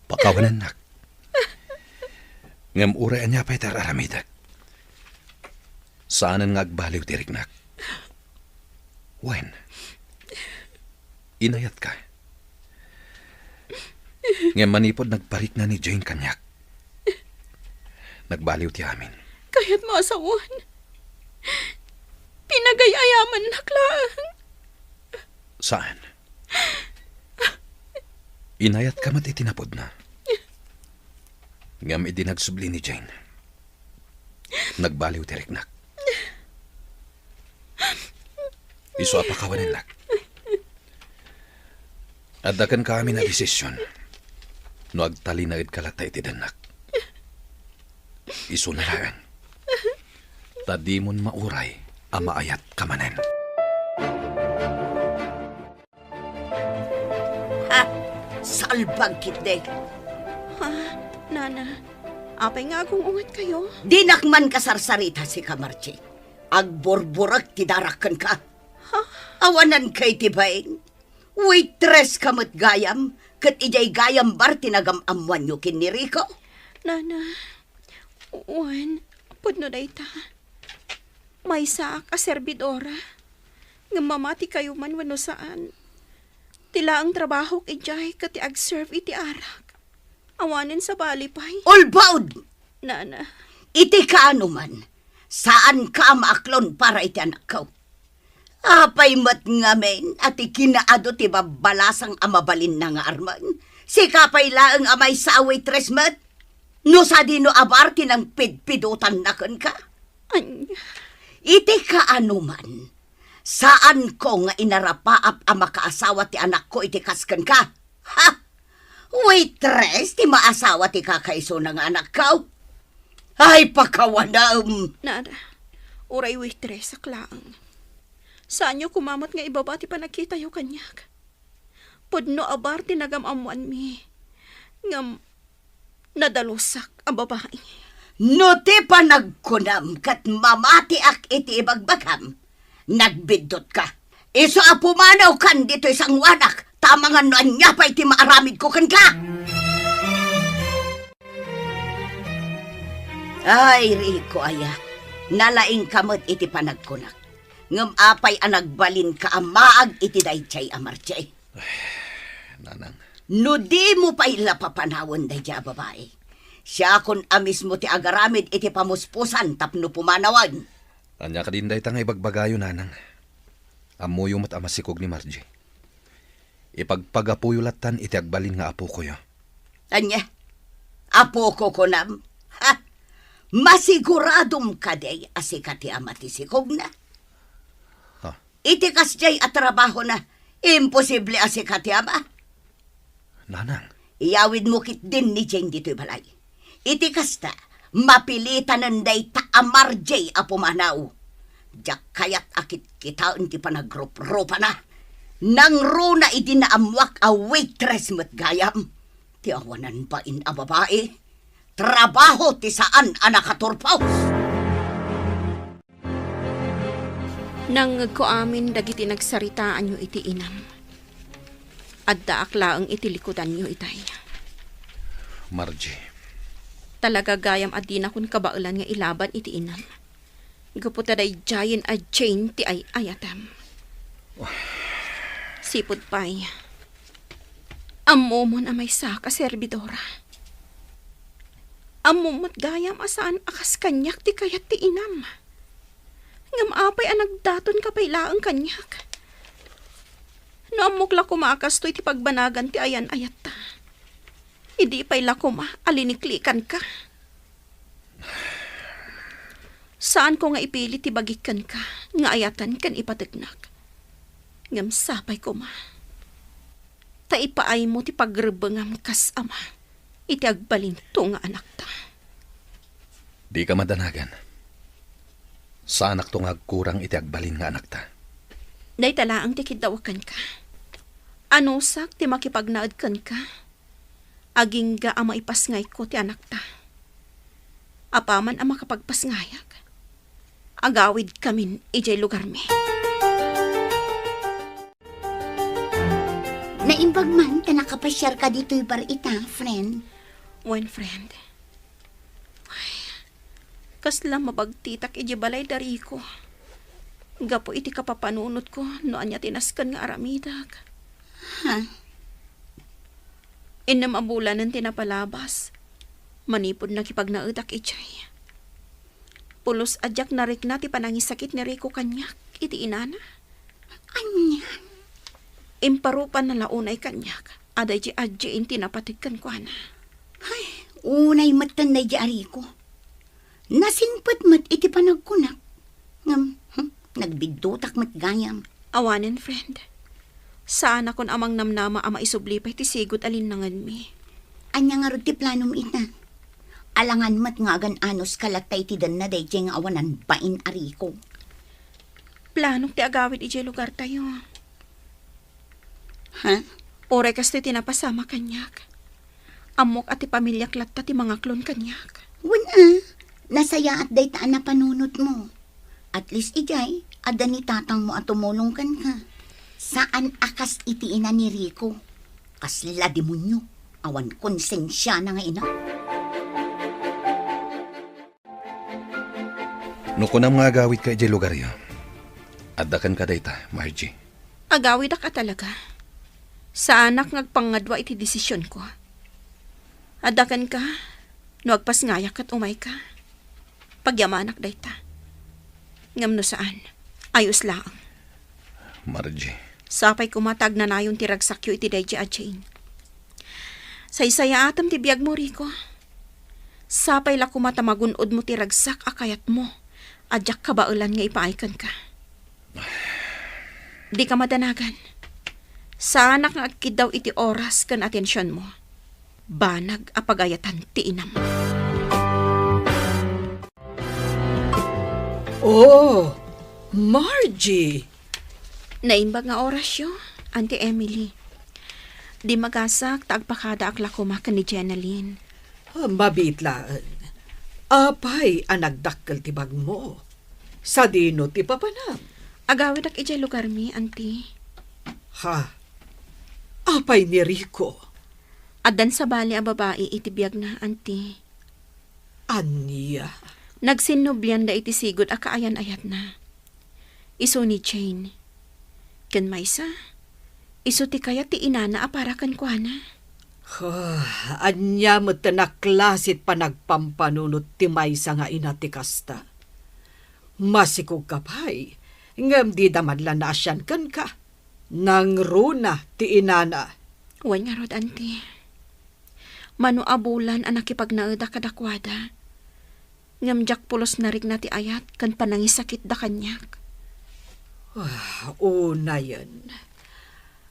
Pakawanennak. Ngem uray ania pay ti ar-aramidek, saanen nga agbaliw ti riknak. Wen, inayatka. Ngem manipud nagparikna ni Jane kaniak, nagbaliw ti amin. Kayatmo a sawen? Pinagay-ayamannak laeng. Saan? Inayatka met iti napudna. Ngem idi nagsubli ni Jane, nagbaliw ti riknak. Isu a pakawanennak. Adda kenka amin a desisyon no agtalinaedka latta iti dennak. Isuna laeng. Ta dimon mauray a maayatka manen. Ha? Salbag ketdi. Ha? Nana, apay nga agung-ungetkayo? Dinak man kasarsarita, sika, Margie. Agburburek ti darak kenka. Ha? Awananka iti bain. Waitress ka met gayam, ket idiay gayam bar ti nagam-ammoanyo ken ni Rico. Nana, wen, pudno dayta. Maysaak a serbidora. Ngem mamatikayo man wenno saan, ti laeng trabahok idiay ket ti agserve iti arak. Awanen sabali pay. Ulbod! Nana. Iti kaano man, saanka a maaklon para iti anakko. Apay met ngamin a ti kinaadu ti babbalasang a mabalinna nga armen? Sika pay laeng a maysa a waitress met? No sadino a bar ti nangpidpidotanna kenka? Ania? Iti kaano man, saanko nga inarapaap a makaasawa ti anakko iti kas kenka. Ha? Waitress ti maasawa ti kakaisuna nga anakko? Ay, pakawanem! Nana, uray waitress ak laeng. Saanyo koma met nga ibaba ti panagkitayo kaniak. Pudno a bar ti nagam-ammoanmi. Ngem nadalusak a babai. No ti panagkunam ket mamatiak iti ibagbagam, nagbiddutka. Isu a pumanawkan ditoy sangoanak, ta amangan no ania pay ti maaramidko kenka. Ay, Rico aya, nalaingka met iti panagkunak. Ngem apay a nagbalinka a maag iti daydiay a Margie? Nanang. No dimo pay la papanawen daydiay a babai, siakon a mismo ti agaramid iti pamuspusan tapno pumanawen. Ania kadin dayta nga ibagbagayo, Nanang? Ammoyo met a masikog ni Margie. Ipagpagapuyo lattan iti agbalin nga apokoyo. Ania? Apoko kunam? Ha? Masiguradom kadi a sika ti ama ti sikogna? Ha? Iti kasdiay a trabahona, imposible a sika ti ama. Nanang. Iyawidmo ketdin ni Jane ditoy balay. Iti kasta, mapilitanen dayta a Margie a pumanaw. Diak kayat a kitkitaen ti panagruprupana. Nangruna idi naammoak a waitress met gayam. Ti awanan bain a babai, trabaho ti saan a nakaturpos. Nangngegko amin dagiti nagsaritaanyo iti inam. Addaak laeng iti likudanyo itay. Margie. Talaga gayam a dinakon kabaelan nga ilaban iti inam. Gapu ta daydiayen a Jane ti ay-ayatem. Sipud pay, ammomon a maysak a serbidora. Ammom met gayam a saan a kas kaniak ti kayat ti inam. Ngem apay a nagdatonka pay laeng kaniak? No ammok la koma a kastoy ti pagbanagan ti ayan-ayatta, idi pay la koma a liniklikanka. Saanko nga ipili ti bagik kenka nga ayatan ken ipategnak. Ngem sapay koma ta ipaaymo ti pagrebbengam kas ama iti agbalinto nga anakta. Dika madanagan. Saanakto nga agkurang iti agbalin nga anakta. Dayta laeng ti kiddawek kenka. Anusak ti makipagnaed kenka, agingga a maipasngayko ti anakta. Apaman a makapagpasngayak, agawidkamin idiay lugarmi. Naimbag man ta nakapasiarka ditoy bar ita, friend. Wen, friend. Ay, kasla mabagtitak idiay balay da Rico. Gapu iti kapapanunotko no ania ti nasken nga aramidek. Ha? Innem a bulanen ti napalabas manipud nakipagnaedak idiay. Pulos a diak narikna ti panangisakit ni Rico kaniak iti inana. Ania? Imparupanna la unay kaniak a daydi a Jane ti napateg kenkuana. Ay, unay metten daydi a Rico. Nasingpet met iti panagkunak. Ngem, hmm, nagbiddutak met gayam. Awanen, friend. Saanakon a mangnamnama a maisubli pay ti sigud a linnangenmi. Ania ngarud ti planom ita? Alangan met nga agan-anos ka latta iti denna daydiay nga awanan bain a Rico. Planok ti agawid idiay lugartayo. Ha? Uray kastoy ti napasama kaniak. Ammok a ti pamiliak latta ti mangaklon kaniak. Wen a, nasayaat dayta a napanunotmo. At least idiay, adda ni tatangmo a tumulong kenka. Saan a kas iti ina ni Rico. Kasla demonio, awan konsensiana nga ina. No kunam nga agawidka idiay lugaryo, adda kenka dayta, Margie. Agawidak a talaga. Saanak nga agpangngadua iti desisionko. Adda kenka, no agpasngayak ket umayka. Pagyamanak dayta. Ngem no saan, ayos laeng. Margie. Sapay koma ta agnanayon ti ragsakyo iti daydi a Jane. Saysayaatem ti biagmo, Rico. Sapay la koma ta magun-odmo ti ragsak a kayatmo a diak kabaelan nga ipaay kenka. Dika madanagan. Saanak nga agkiddaw iti oras ken atensionmo. Banag a pagayatan ti inam. Oh, Margie! Naimbag nga orasyo, Auntie Emily. Di magasak ta agpakadaak la koma ken ni Jenalyn. Ah, mabiit laeng. Apay a nagdakkel ti bagmo? Sadino ti papanam? Agawidak idiay lugarmi, Auntie. Ha? Apay ni Rico? Addan sabali a babai iti biagna, Auntie. Ania? Nagsinnublianda iti sigud a kaayan-ayatna. Isu ni Jane. Ken maysa, isu ti kayat ti inana a para kenkuana. Huh, ania met a klase ti panagpampanunot ti maysa nga ina ti kasta? Masikogka pay, ngem dida man la naasian kenka. Nangruna ti inana. Wen ngarud, Auntie. Mano a bulan a nakipagnaedak kadakuada, ngem diak pulos narikna ti ayat ken panangisakitda kaniak. Ah, unayen.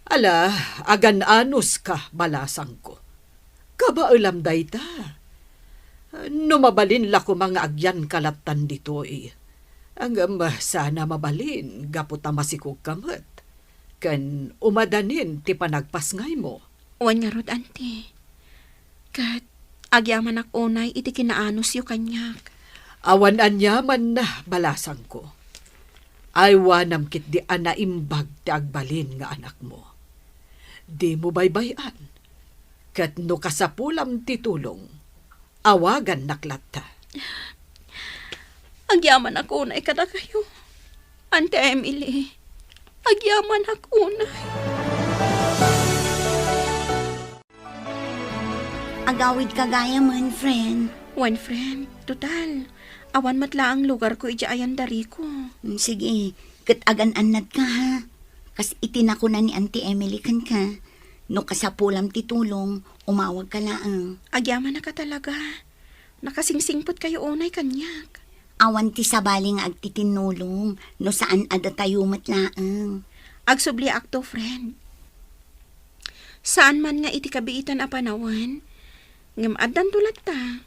Ala, agan-anos ka, balasangko. Kabaelam dayta. No mabalin la koma nga agyanka lattan ditoy. Ngem saan a mabalin gapu ta masikogka met. Ken umadanin ti panagpasngaymo. Wen ngarud, Auntie. Ket agyamanak unay iti kinaanosyo kaniak. Awan aniamanna, balasangko. Aywanam ketdi a naimbag ti agbalin nga anakmo. Dimo baybay-an. Ket no kasapulam ti tulong, awagannak latta. Agyamanak unay kadakayo, Auntie Emily. Agyamanak unay. Agawidka gayamen, friend. Wen, friend. Total, awan met laeng lugarko idiay ayan da Rico. Mm, sige, ket agan-annadka, ha? Kas iti nakuna ni Auntie Emily kenka, no kasapulam ti tulong, umawagka laeng. Agyamanak a talaga. Nakasingsingpetkayo unay kaniak. Awan ti sabali nga agtitinnulong no saan a datayo met laeng. Agsubliakto, friend. Saan man nga iti kabiitan a panawen, ngem addanto latta.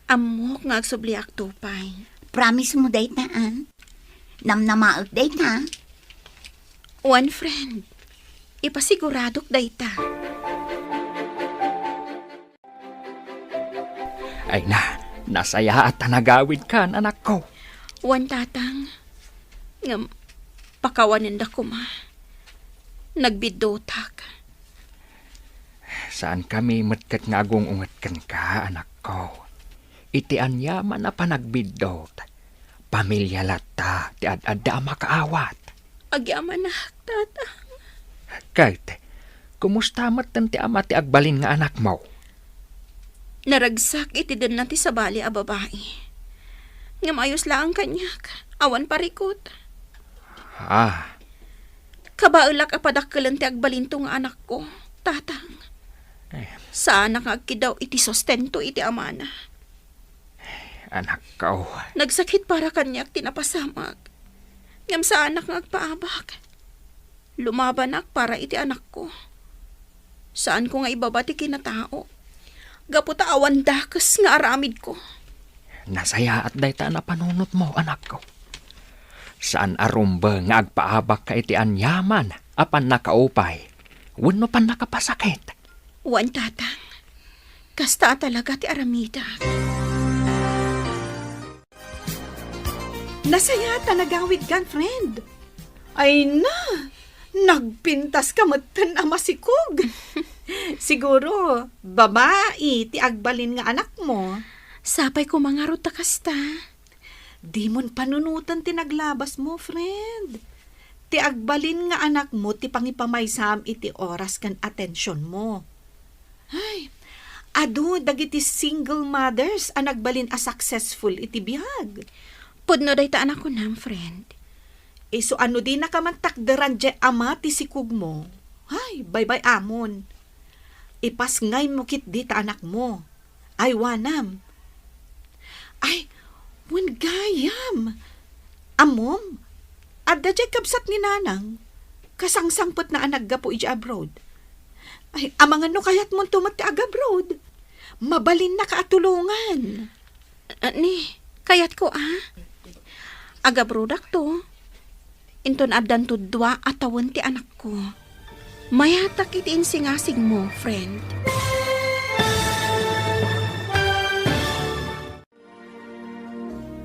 Ammok nga agsubliakto pay. Promise mo dayta, a? Namnamaek dayta? Wen, friend. Ipasiguradok dayta. Ay na, nasayaat ta nagawidkan, anakko. Wen, tatang. Ngem, pakawanenda koma. Nagbiddotak. Saankami met ket nga agung-unget kenka, anakko. Iti aniaman a panagbiddot, pamilia latta ti ad-adda a makaawat. Agyamanak, tatang. Ket, kumusta metten ti ama ti agbalin nga anakmo? Naragsak iti denna ti sabali a babai. Ngem ayos laeng kaniak, awan parikut. Ah. Kabaelak a padakkelen ti agbalinto nga anakko, tatang. Eh. Saanak nga agkiddaw iti sustento iti amana. Anakko. Nagsakit para kaniak ti napasamak. Ngem saanak nga agpaabak. Lumabanak para iti anakko. Saanko nga ibaba ti kinatao. Gapu ta awan dakes nga aramidko. Nasayaat dayta a napanunotmo, anakko. Saan a rumbeng nga agpaabakka iti aniaman a pannakaupay wenno pannakapasakit. Wen, tatang. Kasta a talaga ti aramidak. Nasayaat ta nagawidkan, friend. Ay na, nagpintaska metten a masikog. Siguro, babai ti agbalin nga anakmo. Sapay koma ngarud ta kasta. Dimon panunoten ti naglabasmo, friend. Ti agbalin nga anakmo ti pangipamaysam iti oras ken atensionmo. Ay, adu dagiti single mothers a nagbalin a successful iti biag. Pudno dayta a nakunam, friend. Isu a no dinaka man takderan diay ama ti sikogmo, ay, baybay-amon. Ipasngaymo ketdi ta anakmo. Aywanam. Ay, wen gayam. Ammom, adda diay kabsat ni nanang. Kasangsangpetna a naggapu idiay abroad. Ay, amangan no kayatmonto met ti agabroad. Mabalinnaka a tulongan. Ah, ni, kayatko, a? Agabrodakto. Inton addanto dua a tawen ti anakko. Mayatak iti insingasigmo, friend.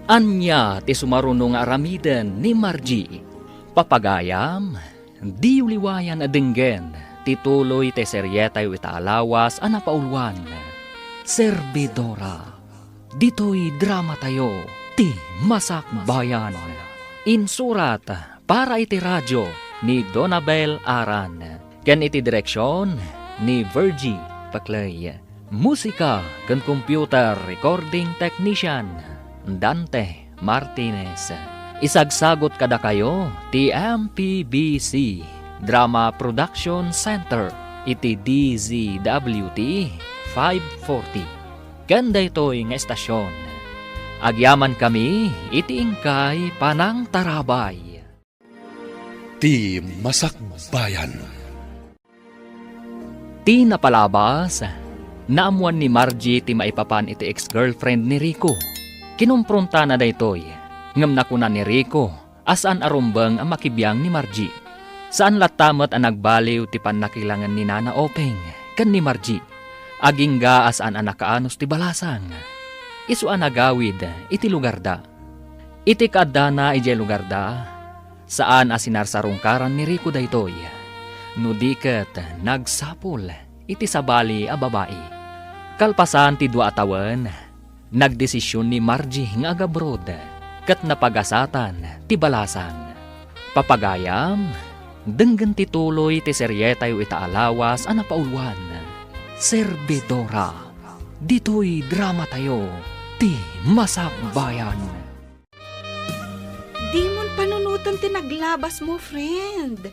Ania ti sumaruno nga aramiden ni Margie? Papagayam, diyo liwayan a denggen ti tuloy ti serietayo ita a lawas a napauluan, Servidora. Ditoy dramatayo, Ti Masakbayan. Insurat para iti radio ni Donabel Aran, ken iti direksion ni Virgie Paclay. Musika ken computer recording technician, Dante Martinez. Isagsagut kadakayo ti M P B C Drama Production Center iti D Z W T five forty. Ken daytoy nga estasion, agyamankami iti inkay panangtarabay. Ti Masakbayan. Ti napalabas, naammoan ni Margie ti maipapan iti ex-girlfriend ni Rico. Kinompronta na daytoy, ngem nakuna ni Rico a saan a rumbeng a makibiang ni Margie. Saan latta met a nagbaliw ti pannakilangen ni Nana Openg ken ni Margie. Agingga a saan a nakaanus ti balasang. Isu a nagawid iti lugarda. Iti kaaddana idiay lugarda, saan a sinarsarungkaran ni Rico daytoy, no di ket nagsapul iti sabali a babai. Kalpasan ti dua a tawen, nagdesision ni Margie nga agabroad ket napagasatan ti balasang. Papagayam, denggen ti tuloy ti serietayo ita a lawas a napauluan, Servidora. Ditoy dramatayo, Ti Masakbayan. Dimon panunoten ti naglabasmo, friend.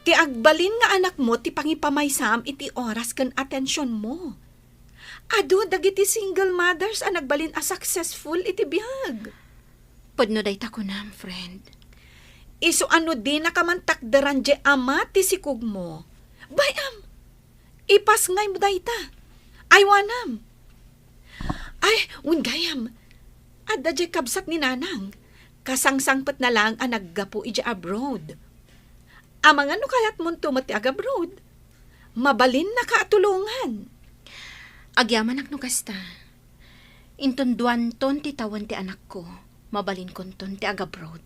Ti agbalin nga anakmo ti pangipamaysam iti oras ken atensionmo. Adu dagiti single mothers a nagbalin a successful iti biag. Pudno dayta kunam, friend. Isu a no dinaka man takderan diay ama ti sikogmo, bay-am, ipasngaymo dayta. Aywanam. Ay, wen gayam, adda diay kabsat ni Nanang. Kasangsangpetna laeng a naggapu idiay abroad. Amangan no kayatmonto met ti agabroad. Mabalinnaka a tulongan. Agyamanak no kasta. Inton duanton ti tawen ti anakko, mabalinkonton ti agabroad.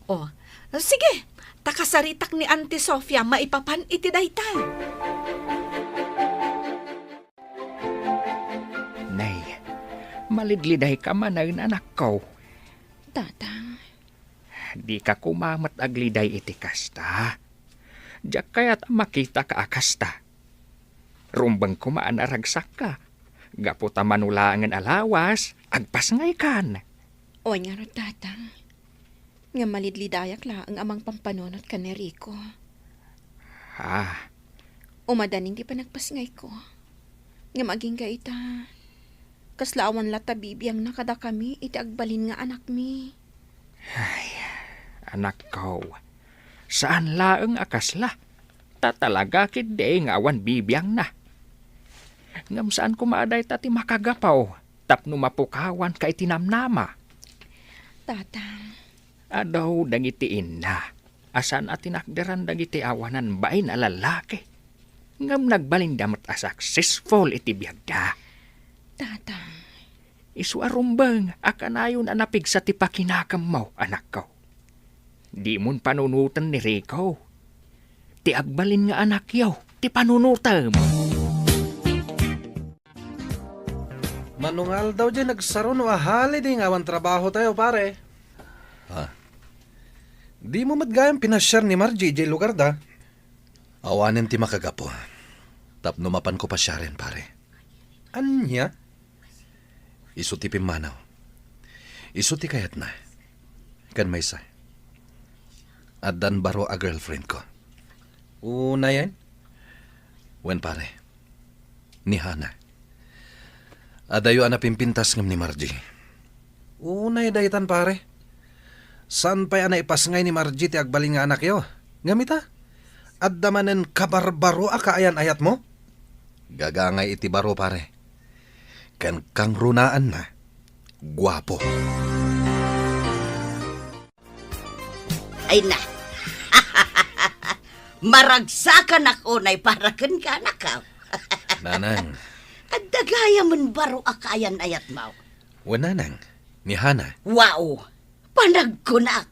O, sige, ta kasaritak ni Auntie Sofia maipapan iti dayta. Nay, malidlidayka manen, anakko. Tatang. Dika koma met agliday iti kasta. Diak kayat a makitaka a kasta. Rumbeng koma a naragsakka. Gapu ta mano laengen a lawas, agpasngaykan. Wen ngarud, Tatang. Ngem malidlidayak laeng a mangpampanunot ken ni Rico. Ah. Umadanin ti panagpasngayko. Ngem agingga ita, kasla awan latta bibiangna kadakami iti agbalin nga anakmi. Ay, anakko, saan laeng a kasla. Ta talaga ketdi nga awan bibiangna. Ngem saan koma a dayta ti makagapu tapno mapukawanka iti namnama. Tatang. Adu dagiti inna a saan a tinakderan dagiti awanan bain a lallaki. Ngem nagbalinda met a successful iti biagda. Tatang. Isu a rumbeng a kanayon a napigsa ti pakinakemmo, anakko. Dimon panunoten ni Rico. Ti agbalin nga anakyo, ti panunotem. Mano nga aldaw diay nagsaro no a holiday nga awan trabahotayo, pare? Ah. Dimo met gayam pinasiar ni Margie idiay lugarda? Awanen ti makagapu tapno mapanko pasiaren, pare. Ania? Isu ti pimmanaw. Isu ti kayatna. Ken maysa, addan baro a girlfriendko. Unayen? Wen, pare. Ni Hana. Adayo a napimpintas ngem ni Margie. Unay daytan, pare. Saan pay a naipasngay ni Margie ti agbalin nga anakyo. Ngem ita, adda manen kabarbaro a kaayan-ayatmo? Gagangay iti baro, pare. Ken kangrunaanna, guapo. Ay na. Maragsakanak unay para kenka, anakko. Nanang. Adda gayamen baro a kaayan-ayatmo. Wen, Nanang, ni Hana. Wow! Panagkunak,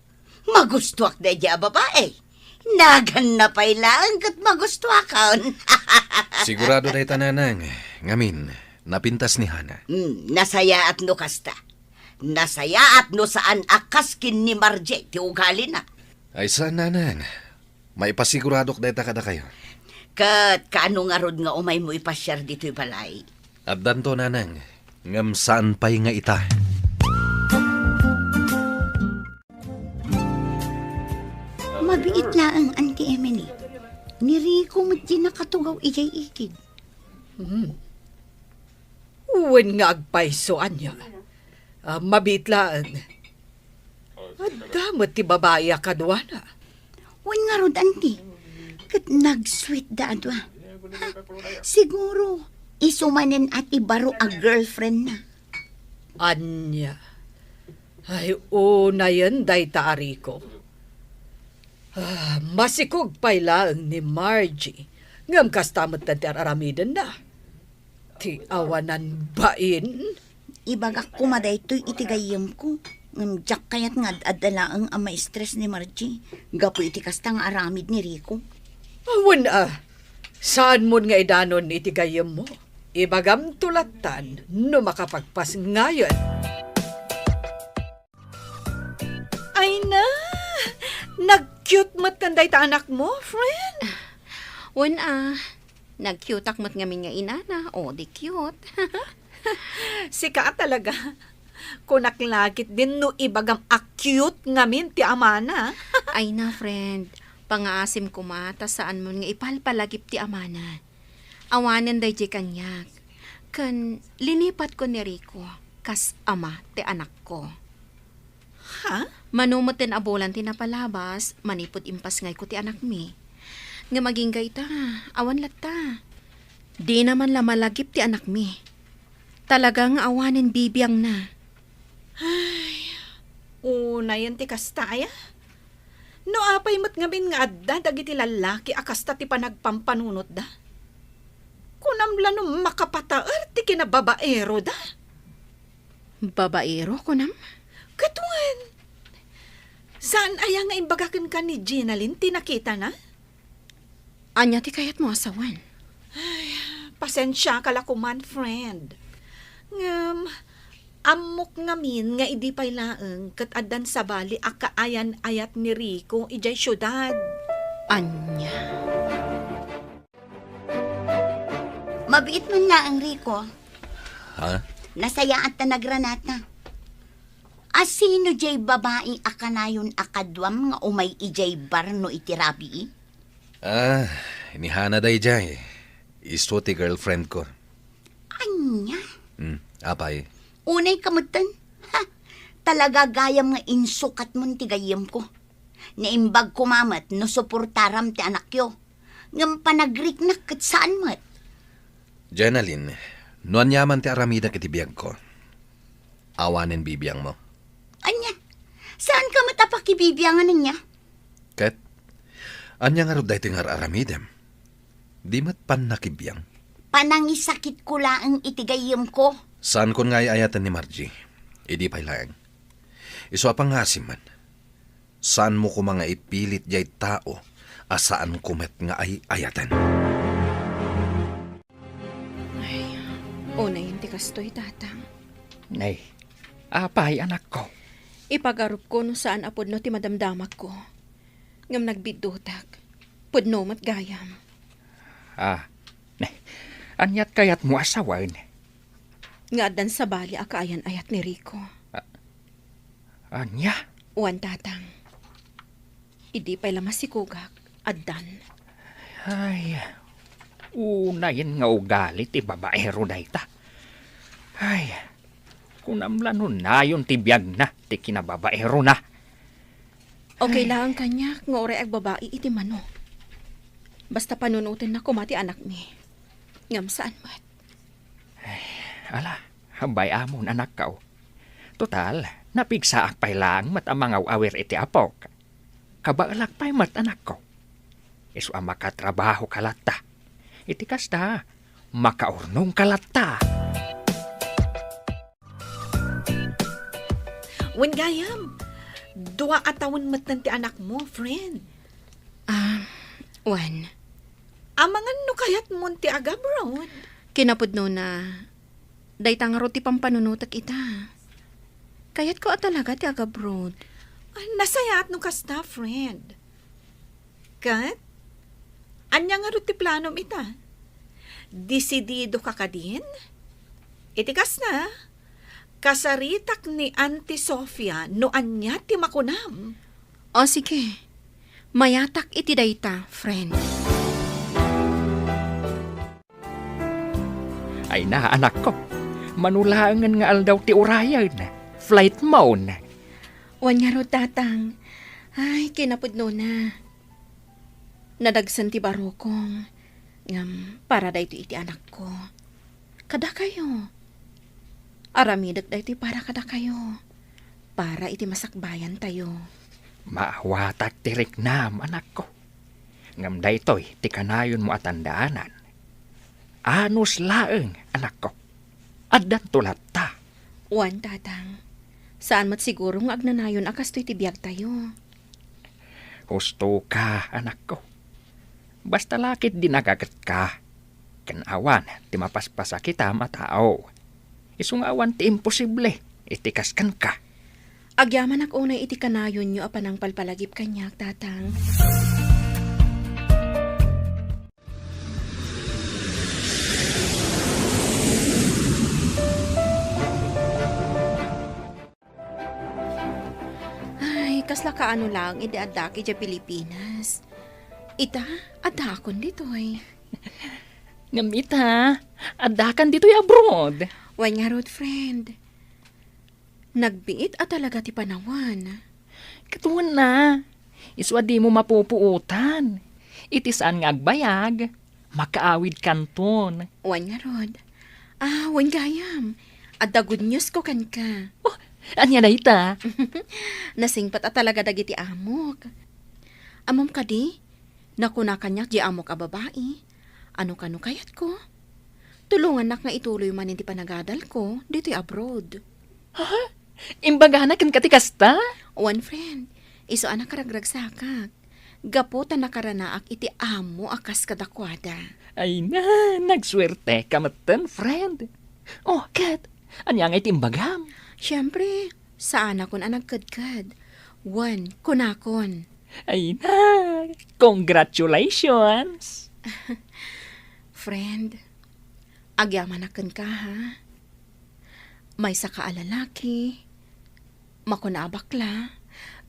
magustuak daydiay a babai. Naganna pay laeng ket magustuakon. Sigurado dayta, Nanang. Ngamin, napintas ni Hana. Hmm, nasayaat no kasta. Nasayaat no saan a kas ken ni Margie ti ugalina. Ay saan, Nanang. Maipasiguradoak dayta kadakayo. Ket kaano ngarud nga umaymo ipasiar ditoy balay? Addanto, Nanang, ngem saan pay nga ita. Mabiit laeng, Auntie Emily. Ni Rico met ti nakatugaw idiay ikid. Hmm. Wen nga agpayso ania. Ah, mabiit laeng. Adda met ti babai a kaduana. Wen ngarud, Auntie. Ket nagsweetda a dua. Ha, siguro, isu manen a ti baro a girlfriendna. Ania? Ay, unayen dayta a Rico. Ah, masikog pay laeng ni Margie. Ngem kasta met ti ar-aramidenna. Ti awanan bain? Ibagak koma daytoy iti gayyemko, ngem diak kayat nga ad-adda laeng a ma-stress ni Margie gapu iti kasta nga aramid ni Rico. Awan a, saanmon nga idanon iti gayyemmo. Ibagamto lattan no makapagpasngayen. Ay na! Nag-cute met kan dayta anakmo, friend? Wen a, nag-cuteak met ngamin nga inana, o di cute. Sika a talaga. Kunak la ketdin no ibagam a cute ngamin ti amana. Ay na, friend. Pangaasim koma ta saanmon nga ipalpalagip ti amana. Awanen daydiay kaniak. Ken linipatko ni Rico kas ama ti anakko. Ha? Mano met ti nabulan ti napalabas manipud impasngayko ti anakmi. Ngem agingga ita, awan latta. Dina man la malagip ti anakmi. Talaga nga awanen bibiangna. Ay, unayen ti kasta aya? No apay met ngamin nga adda dagiti lallaki a kasta ti panagpampanunotda? Kunam la no makapataer ti kinababaeroda? Babaero, kunam? Ket wen, saan aya nga imbaga kenka ni Jenalyn ti nakitana? Ania ti kayatmo a sawen? Ay, pasensiaka la koman, friend. Ngem, ammok ngamin nga idi pay laeng ket addan sabali a kaayan-ayat ni Rico idiay siudad. Ania? Mabiit man laeng, Rico. Ha? Nasayaat ta nagranata. A sino diay babai a kanayon a kaduam nga umay idiay bar no iti rabii? Ah, ni Hana daydiay. Isu ti girlfriend ko. Ania? Hmm, apay? Unay ka metten? Ha! Talaga gayam nga insukatmon ti gayyemko. Naimbag koma met no suportaram ti anakyo. Ngem panagriknak ket saan met. Jenalyn, no aniaman ti aramidek iti biagko, awanen bibiangmo. Ania? Saan ka met a pakibibiangan ania? Ket, ania ngarud daytoy nga ar-aramidem? Di met pannakibiang? Panangisakitko laeng iti gayyemko. Saankon nga ay-ayaten ni Margie. Idi pay laeng. Isu a pangngaasim man. Saanmo koma nga ipilit diay tao a saanko met nga ay-ayaten. Ay, unayen ti kastoy, Tatang. Nay, apay, anakko? Ipagarupko no saan a pudno ti madamdamagko. Ngem nagbiddutak. Pudno met gayam. Ah, nay, aniat kayatmo a sawen? Nga addan sabali a kaayan-ayat ni Rico. Ah, ania? Wen, Tatang. Idi pay la masikogak, addan. Ay, unayen nga ugali ti babaero dayta. Ay, kunam la no nayon ti biagna ti kinababaerona. Okay laeng kaniak nga uray agbabai iti mano. Basta panunotenna koma ti anakmi. Ngem saan met. Ay, ala, bay-amon, anakko. Total, napigsaak pay laeng met a mangaw-awir iti apok. Kabaelak pay met, anakko. Isu a makatrabahoka latta. Iti kasta, makaurnongka latta. Wen gayam, dua a tawen metten ti anakmo, friend. Ah, wen. Amangan no kayatmon ti agabroad? Kinapudnona, dayta ngarud ti pampanunotek ita. Kayatko a talaga ti agabroad. Ah, nasayaat no kasta, friend. Ket, ania ngarud ti planom ita? Desididoka kadin? Iti kasta, kasaritak ni Auntie Sofia no ania ti makunam. O, sige. Mayatak iti dayta, friend. Ay na, anakko. Mano laengen nga aldaw ti urayen. Flight mo. Wen ngarud, Tatang. Ay, kinapudnona. Nadagsen ti barukong. Ngem para daytoy iti anakko. Kadakayo. Aramidek daytoy para kadakayo. Para iti masakbayantayo. Maawatak ti riknam, anakko. Ngem daytoy ti kanayonmo a tandaanan. Anus laeng, anakko. Addanto latta. Wen, Tatang. Saan met siguro nga agnanayon a kastoy ti biagtayo. Husto ka, anakko. Basta la ketdi nagagetka. Ken awan ti mapaspasakitam a tao. Isu nga awan ti imposible iti kas kenka. Agyamanak unay iti kanayonyo a panangpalpalagip kaniak, Tatang. Ay, kasla kaano laeng idi addak idiay Pilipinas. Ita, addakon ditoy. Ngem ita, addakan ditoy abroad. Wen ngarud, friend. Nagbiit a talaga ti panawen. Ket wen na, isu a dimo mapupuotan. Iti saan nga agbayag, makaawidkanton. Wen ngarud. Ah, wen gayam. Adda good news ko kenka. Oh, ania dayta? Nasingpet a talaga dagiti amok. Ammom kadi, nakuna kaniak di amok a babai, "Ano kano kayatko? Tulongannak nga ituloy manen ti panagadalko ditoy abroad." Ha? Imbagana kenka ti kasta? Wen, friend, isu a nakaragragsakak. Gapu ta nakaranaak iti amo a kas kadakuada. Ay na, nagsuerteka metten, friend. Oh, ket, ania nga iti imbagam? Siempre, saanakon a nagkedked. Wen, kunakon. Ay na, congratulations! Friend, agyamanak kenka, ha? Maysaka a lalaki, makuna a bakla,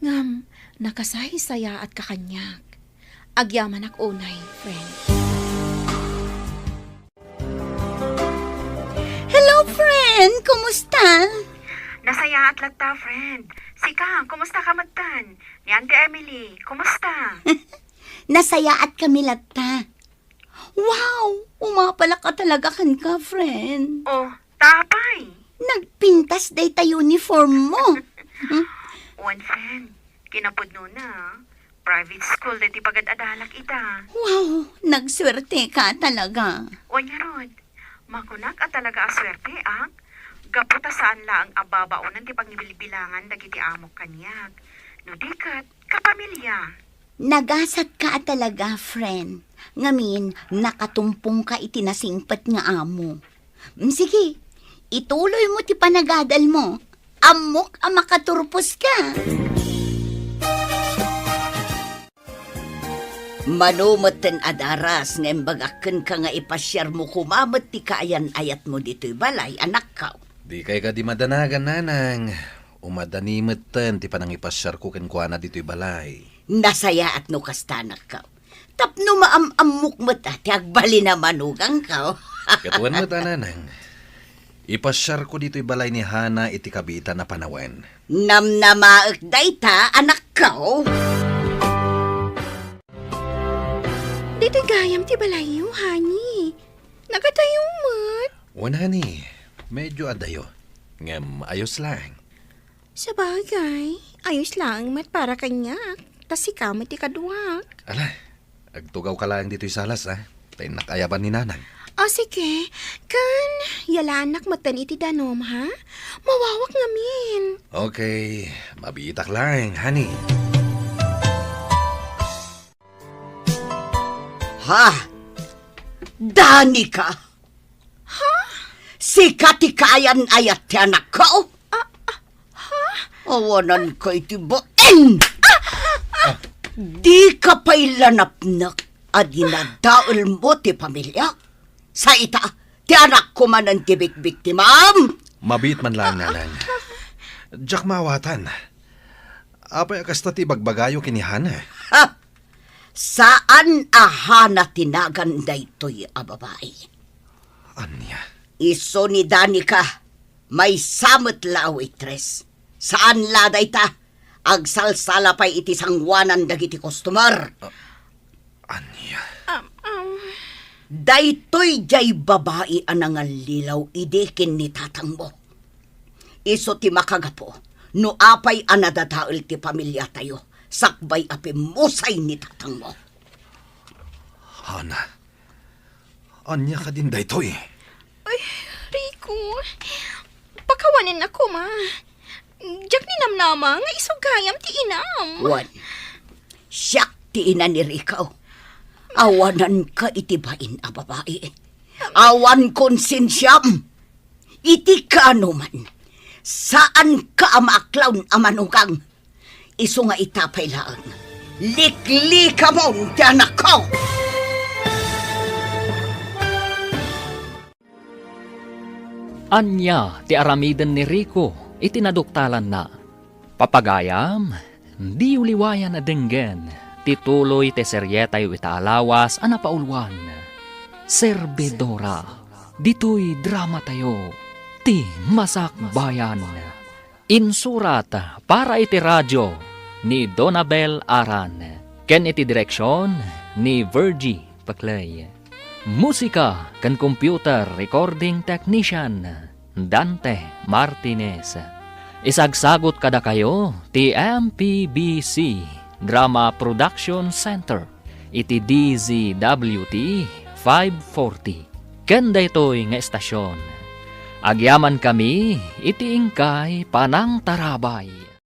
ngem nakasaysayaatka kaniak. Agyamanak unay, friend. Hello, friend! Kumusta? Nasayaat latta, friend. Sika, kumusta ka metten? Ni Auntie Emily, kumusta? Nasayaat kami latta. Wow! Umapalak a talaga kenka, friend. Oh, ta apay? Nagpintas dayta uniform mo. Wen, friend, kinapudnona, private school daytoy pagad-adalak ita. Wow! Nagsuerteka talaga. Wen ngarud, makunak a talaga a suerteak, gapu ta saan laeng a babaonen ti pangibilbilangan dagiti amok kaniak. No di ket, kapamilya. Nagasatka a talaga, friend. Ngamin, nakatumpongka iti nasingpet nga amo. Mm, sige, ituloy mo ti panagadal mo. Ammok a makaturpos ka. Mano metten a daras nga imbagak kenka nga ipasiarmo koma met ti kaayan-ayatmo ditoy balay, anakko. Dikay kadi madanagan, nanang. Umadani metten ti panangipasiarko kenkuana ditoy balay. Nasayaat no kasta, anakko. Tapno maam-ammok met a ti agbalin a manugangko. Ket wen met a, nanang. Ipasiarko ditoy balay ni Hana iti kabiitan a panawen. Namnamaek dayta, anakko. Ditoy gayam ti balayyo, honey. Nagadayo met. Wen, honey, medyo adayo. Ngem ayos laeng. Sabagay, ayos laeng met para kaniak, ta sika met ti kaduak. Ala, agtugawka laeng ditoy salas, a? Ta innak ayaban ni nanang. O, sige. Ken, yalaannak metten iti danum, ha? Mawawak ngamin. Okay, mabiitak laeng, honey. Ha? Danica! Ha? Sika ti kaayan-ayat ti anakko? Ah, ah, ha? Awananka iti bain! Ah, ah, ah. Dika pay la napnek a dinadaelmo ti pamiliak? Sa ita, ti anakko manen ti bikbiktimam? Mabiit man laeng, nanang. Diak maawatan. Apay a kasta ti ibagbagayo ken ni Hana? Ha! Saan a Hana ti nagan daytoy a babai. Ania? Isu ni Danica, maysa met la a waitress. Saan la dayta, agsalsala pay iti sangoanan dagiti customer. Ah, ania? Um, um. Daytoy diay babai a nangallilaw idi ken ni tatangmo. Isu ti makagapu no apay a nadadael ti pamiliatayo sakbay a pimmusay ni tatangmo. Hana, ania kadin daytoy? Ay, Rico, pakawanennak koma. Diak ninamnama nga isu gayam ti inam. Wen, siak ti ina ni Rico. Awananka iti bain a babai. Awan konsensiam. Iti kaanoman, saanka a maaklaw a manugang. Isu nga ita pay laeng, liklikamon ti anakko! Ania ti aramiden ni Rico iti naduktalanna? Papagayam, diyo liwayan a denggen ti tuloy ti serietayo ita a lawas a napauluan, Servidora. Ditoy dramatayo, ti Masakbayan. Insurat para iti radio ni Donabel Aran, ken iti direksion ni Virgie Paclay. Musika ken computer recording technician, Dante Martinez. Isagsagut kadakayo ti M P B C Drama Production Center iti D Z W T five forty. Ken daytoy nga estasion, agyamankami iti inkay panangtarabay.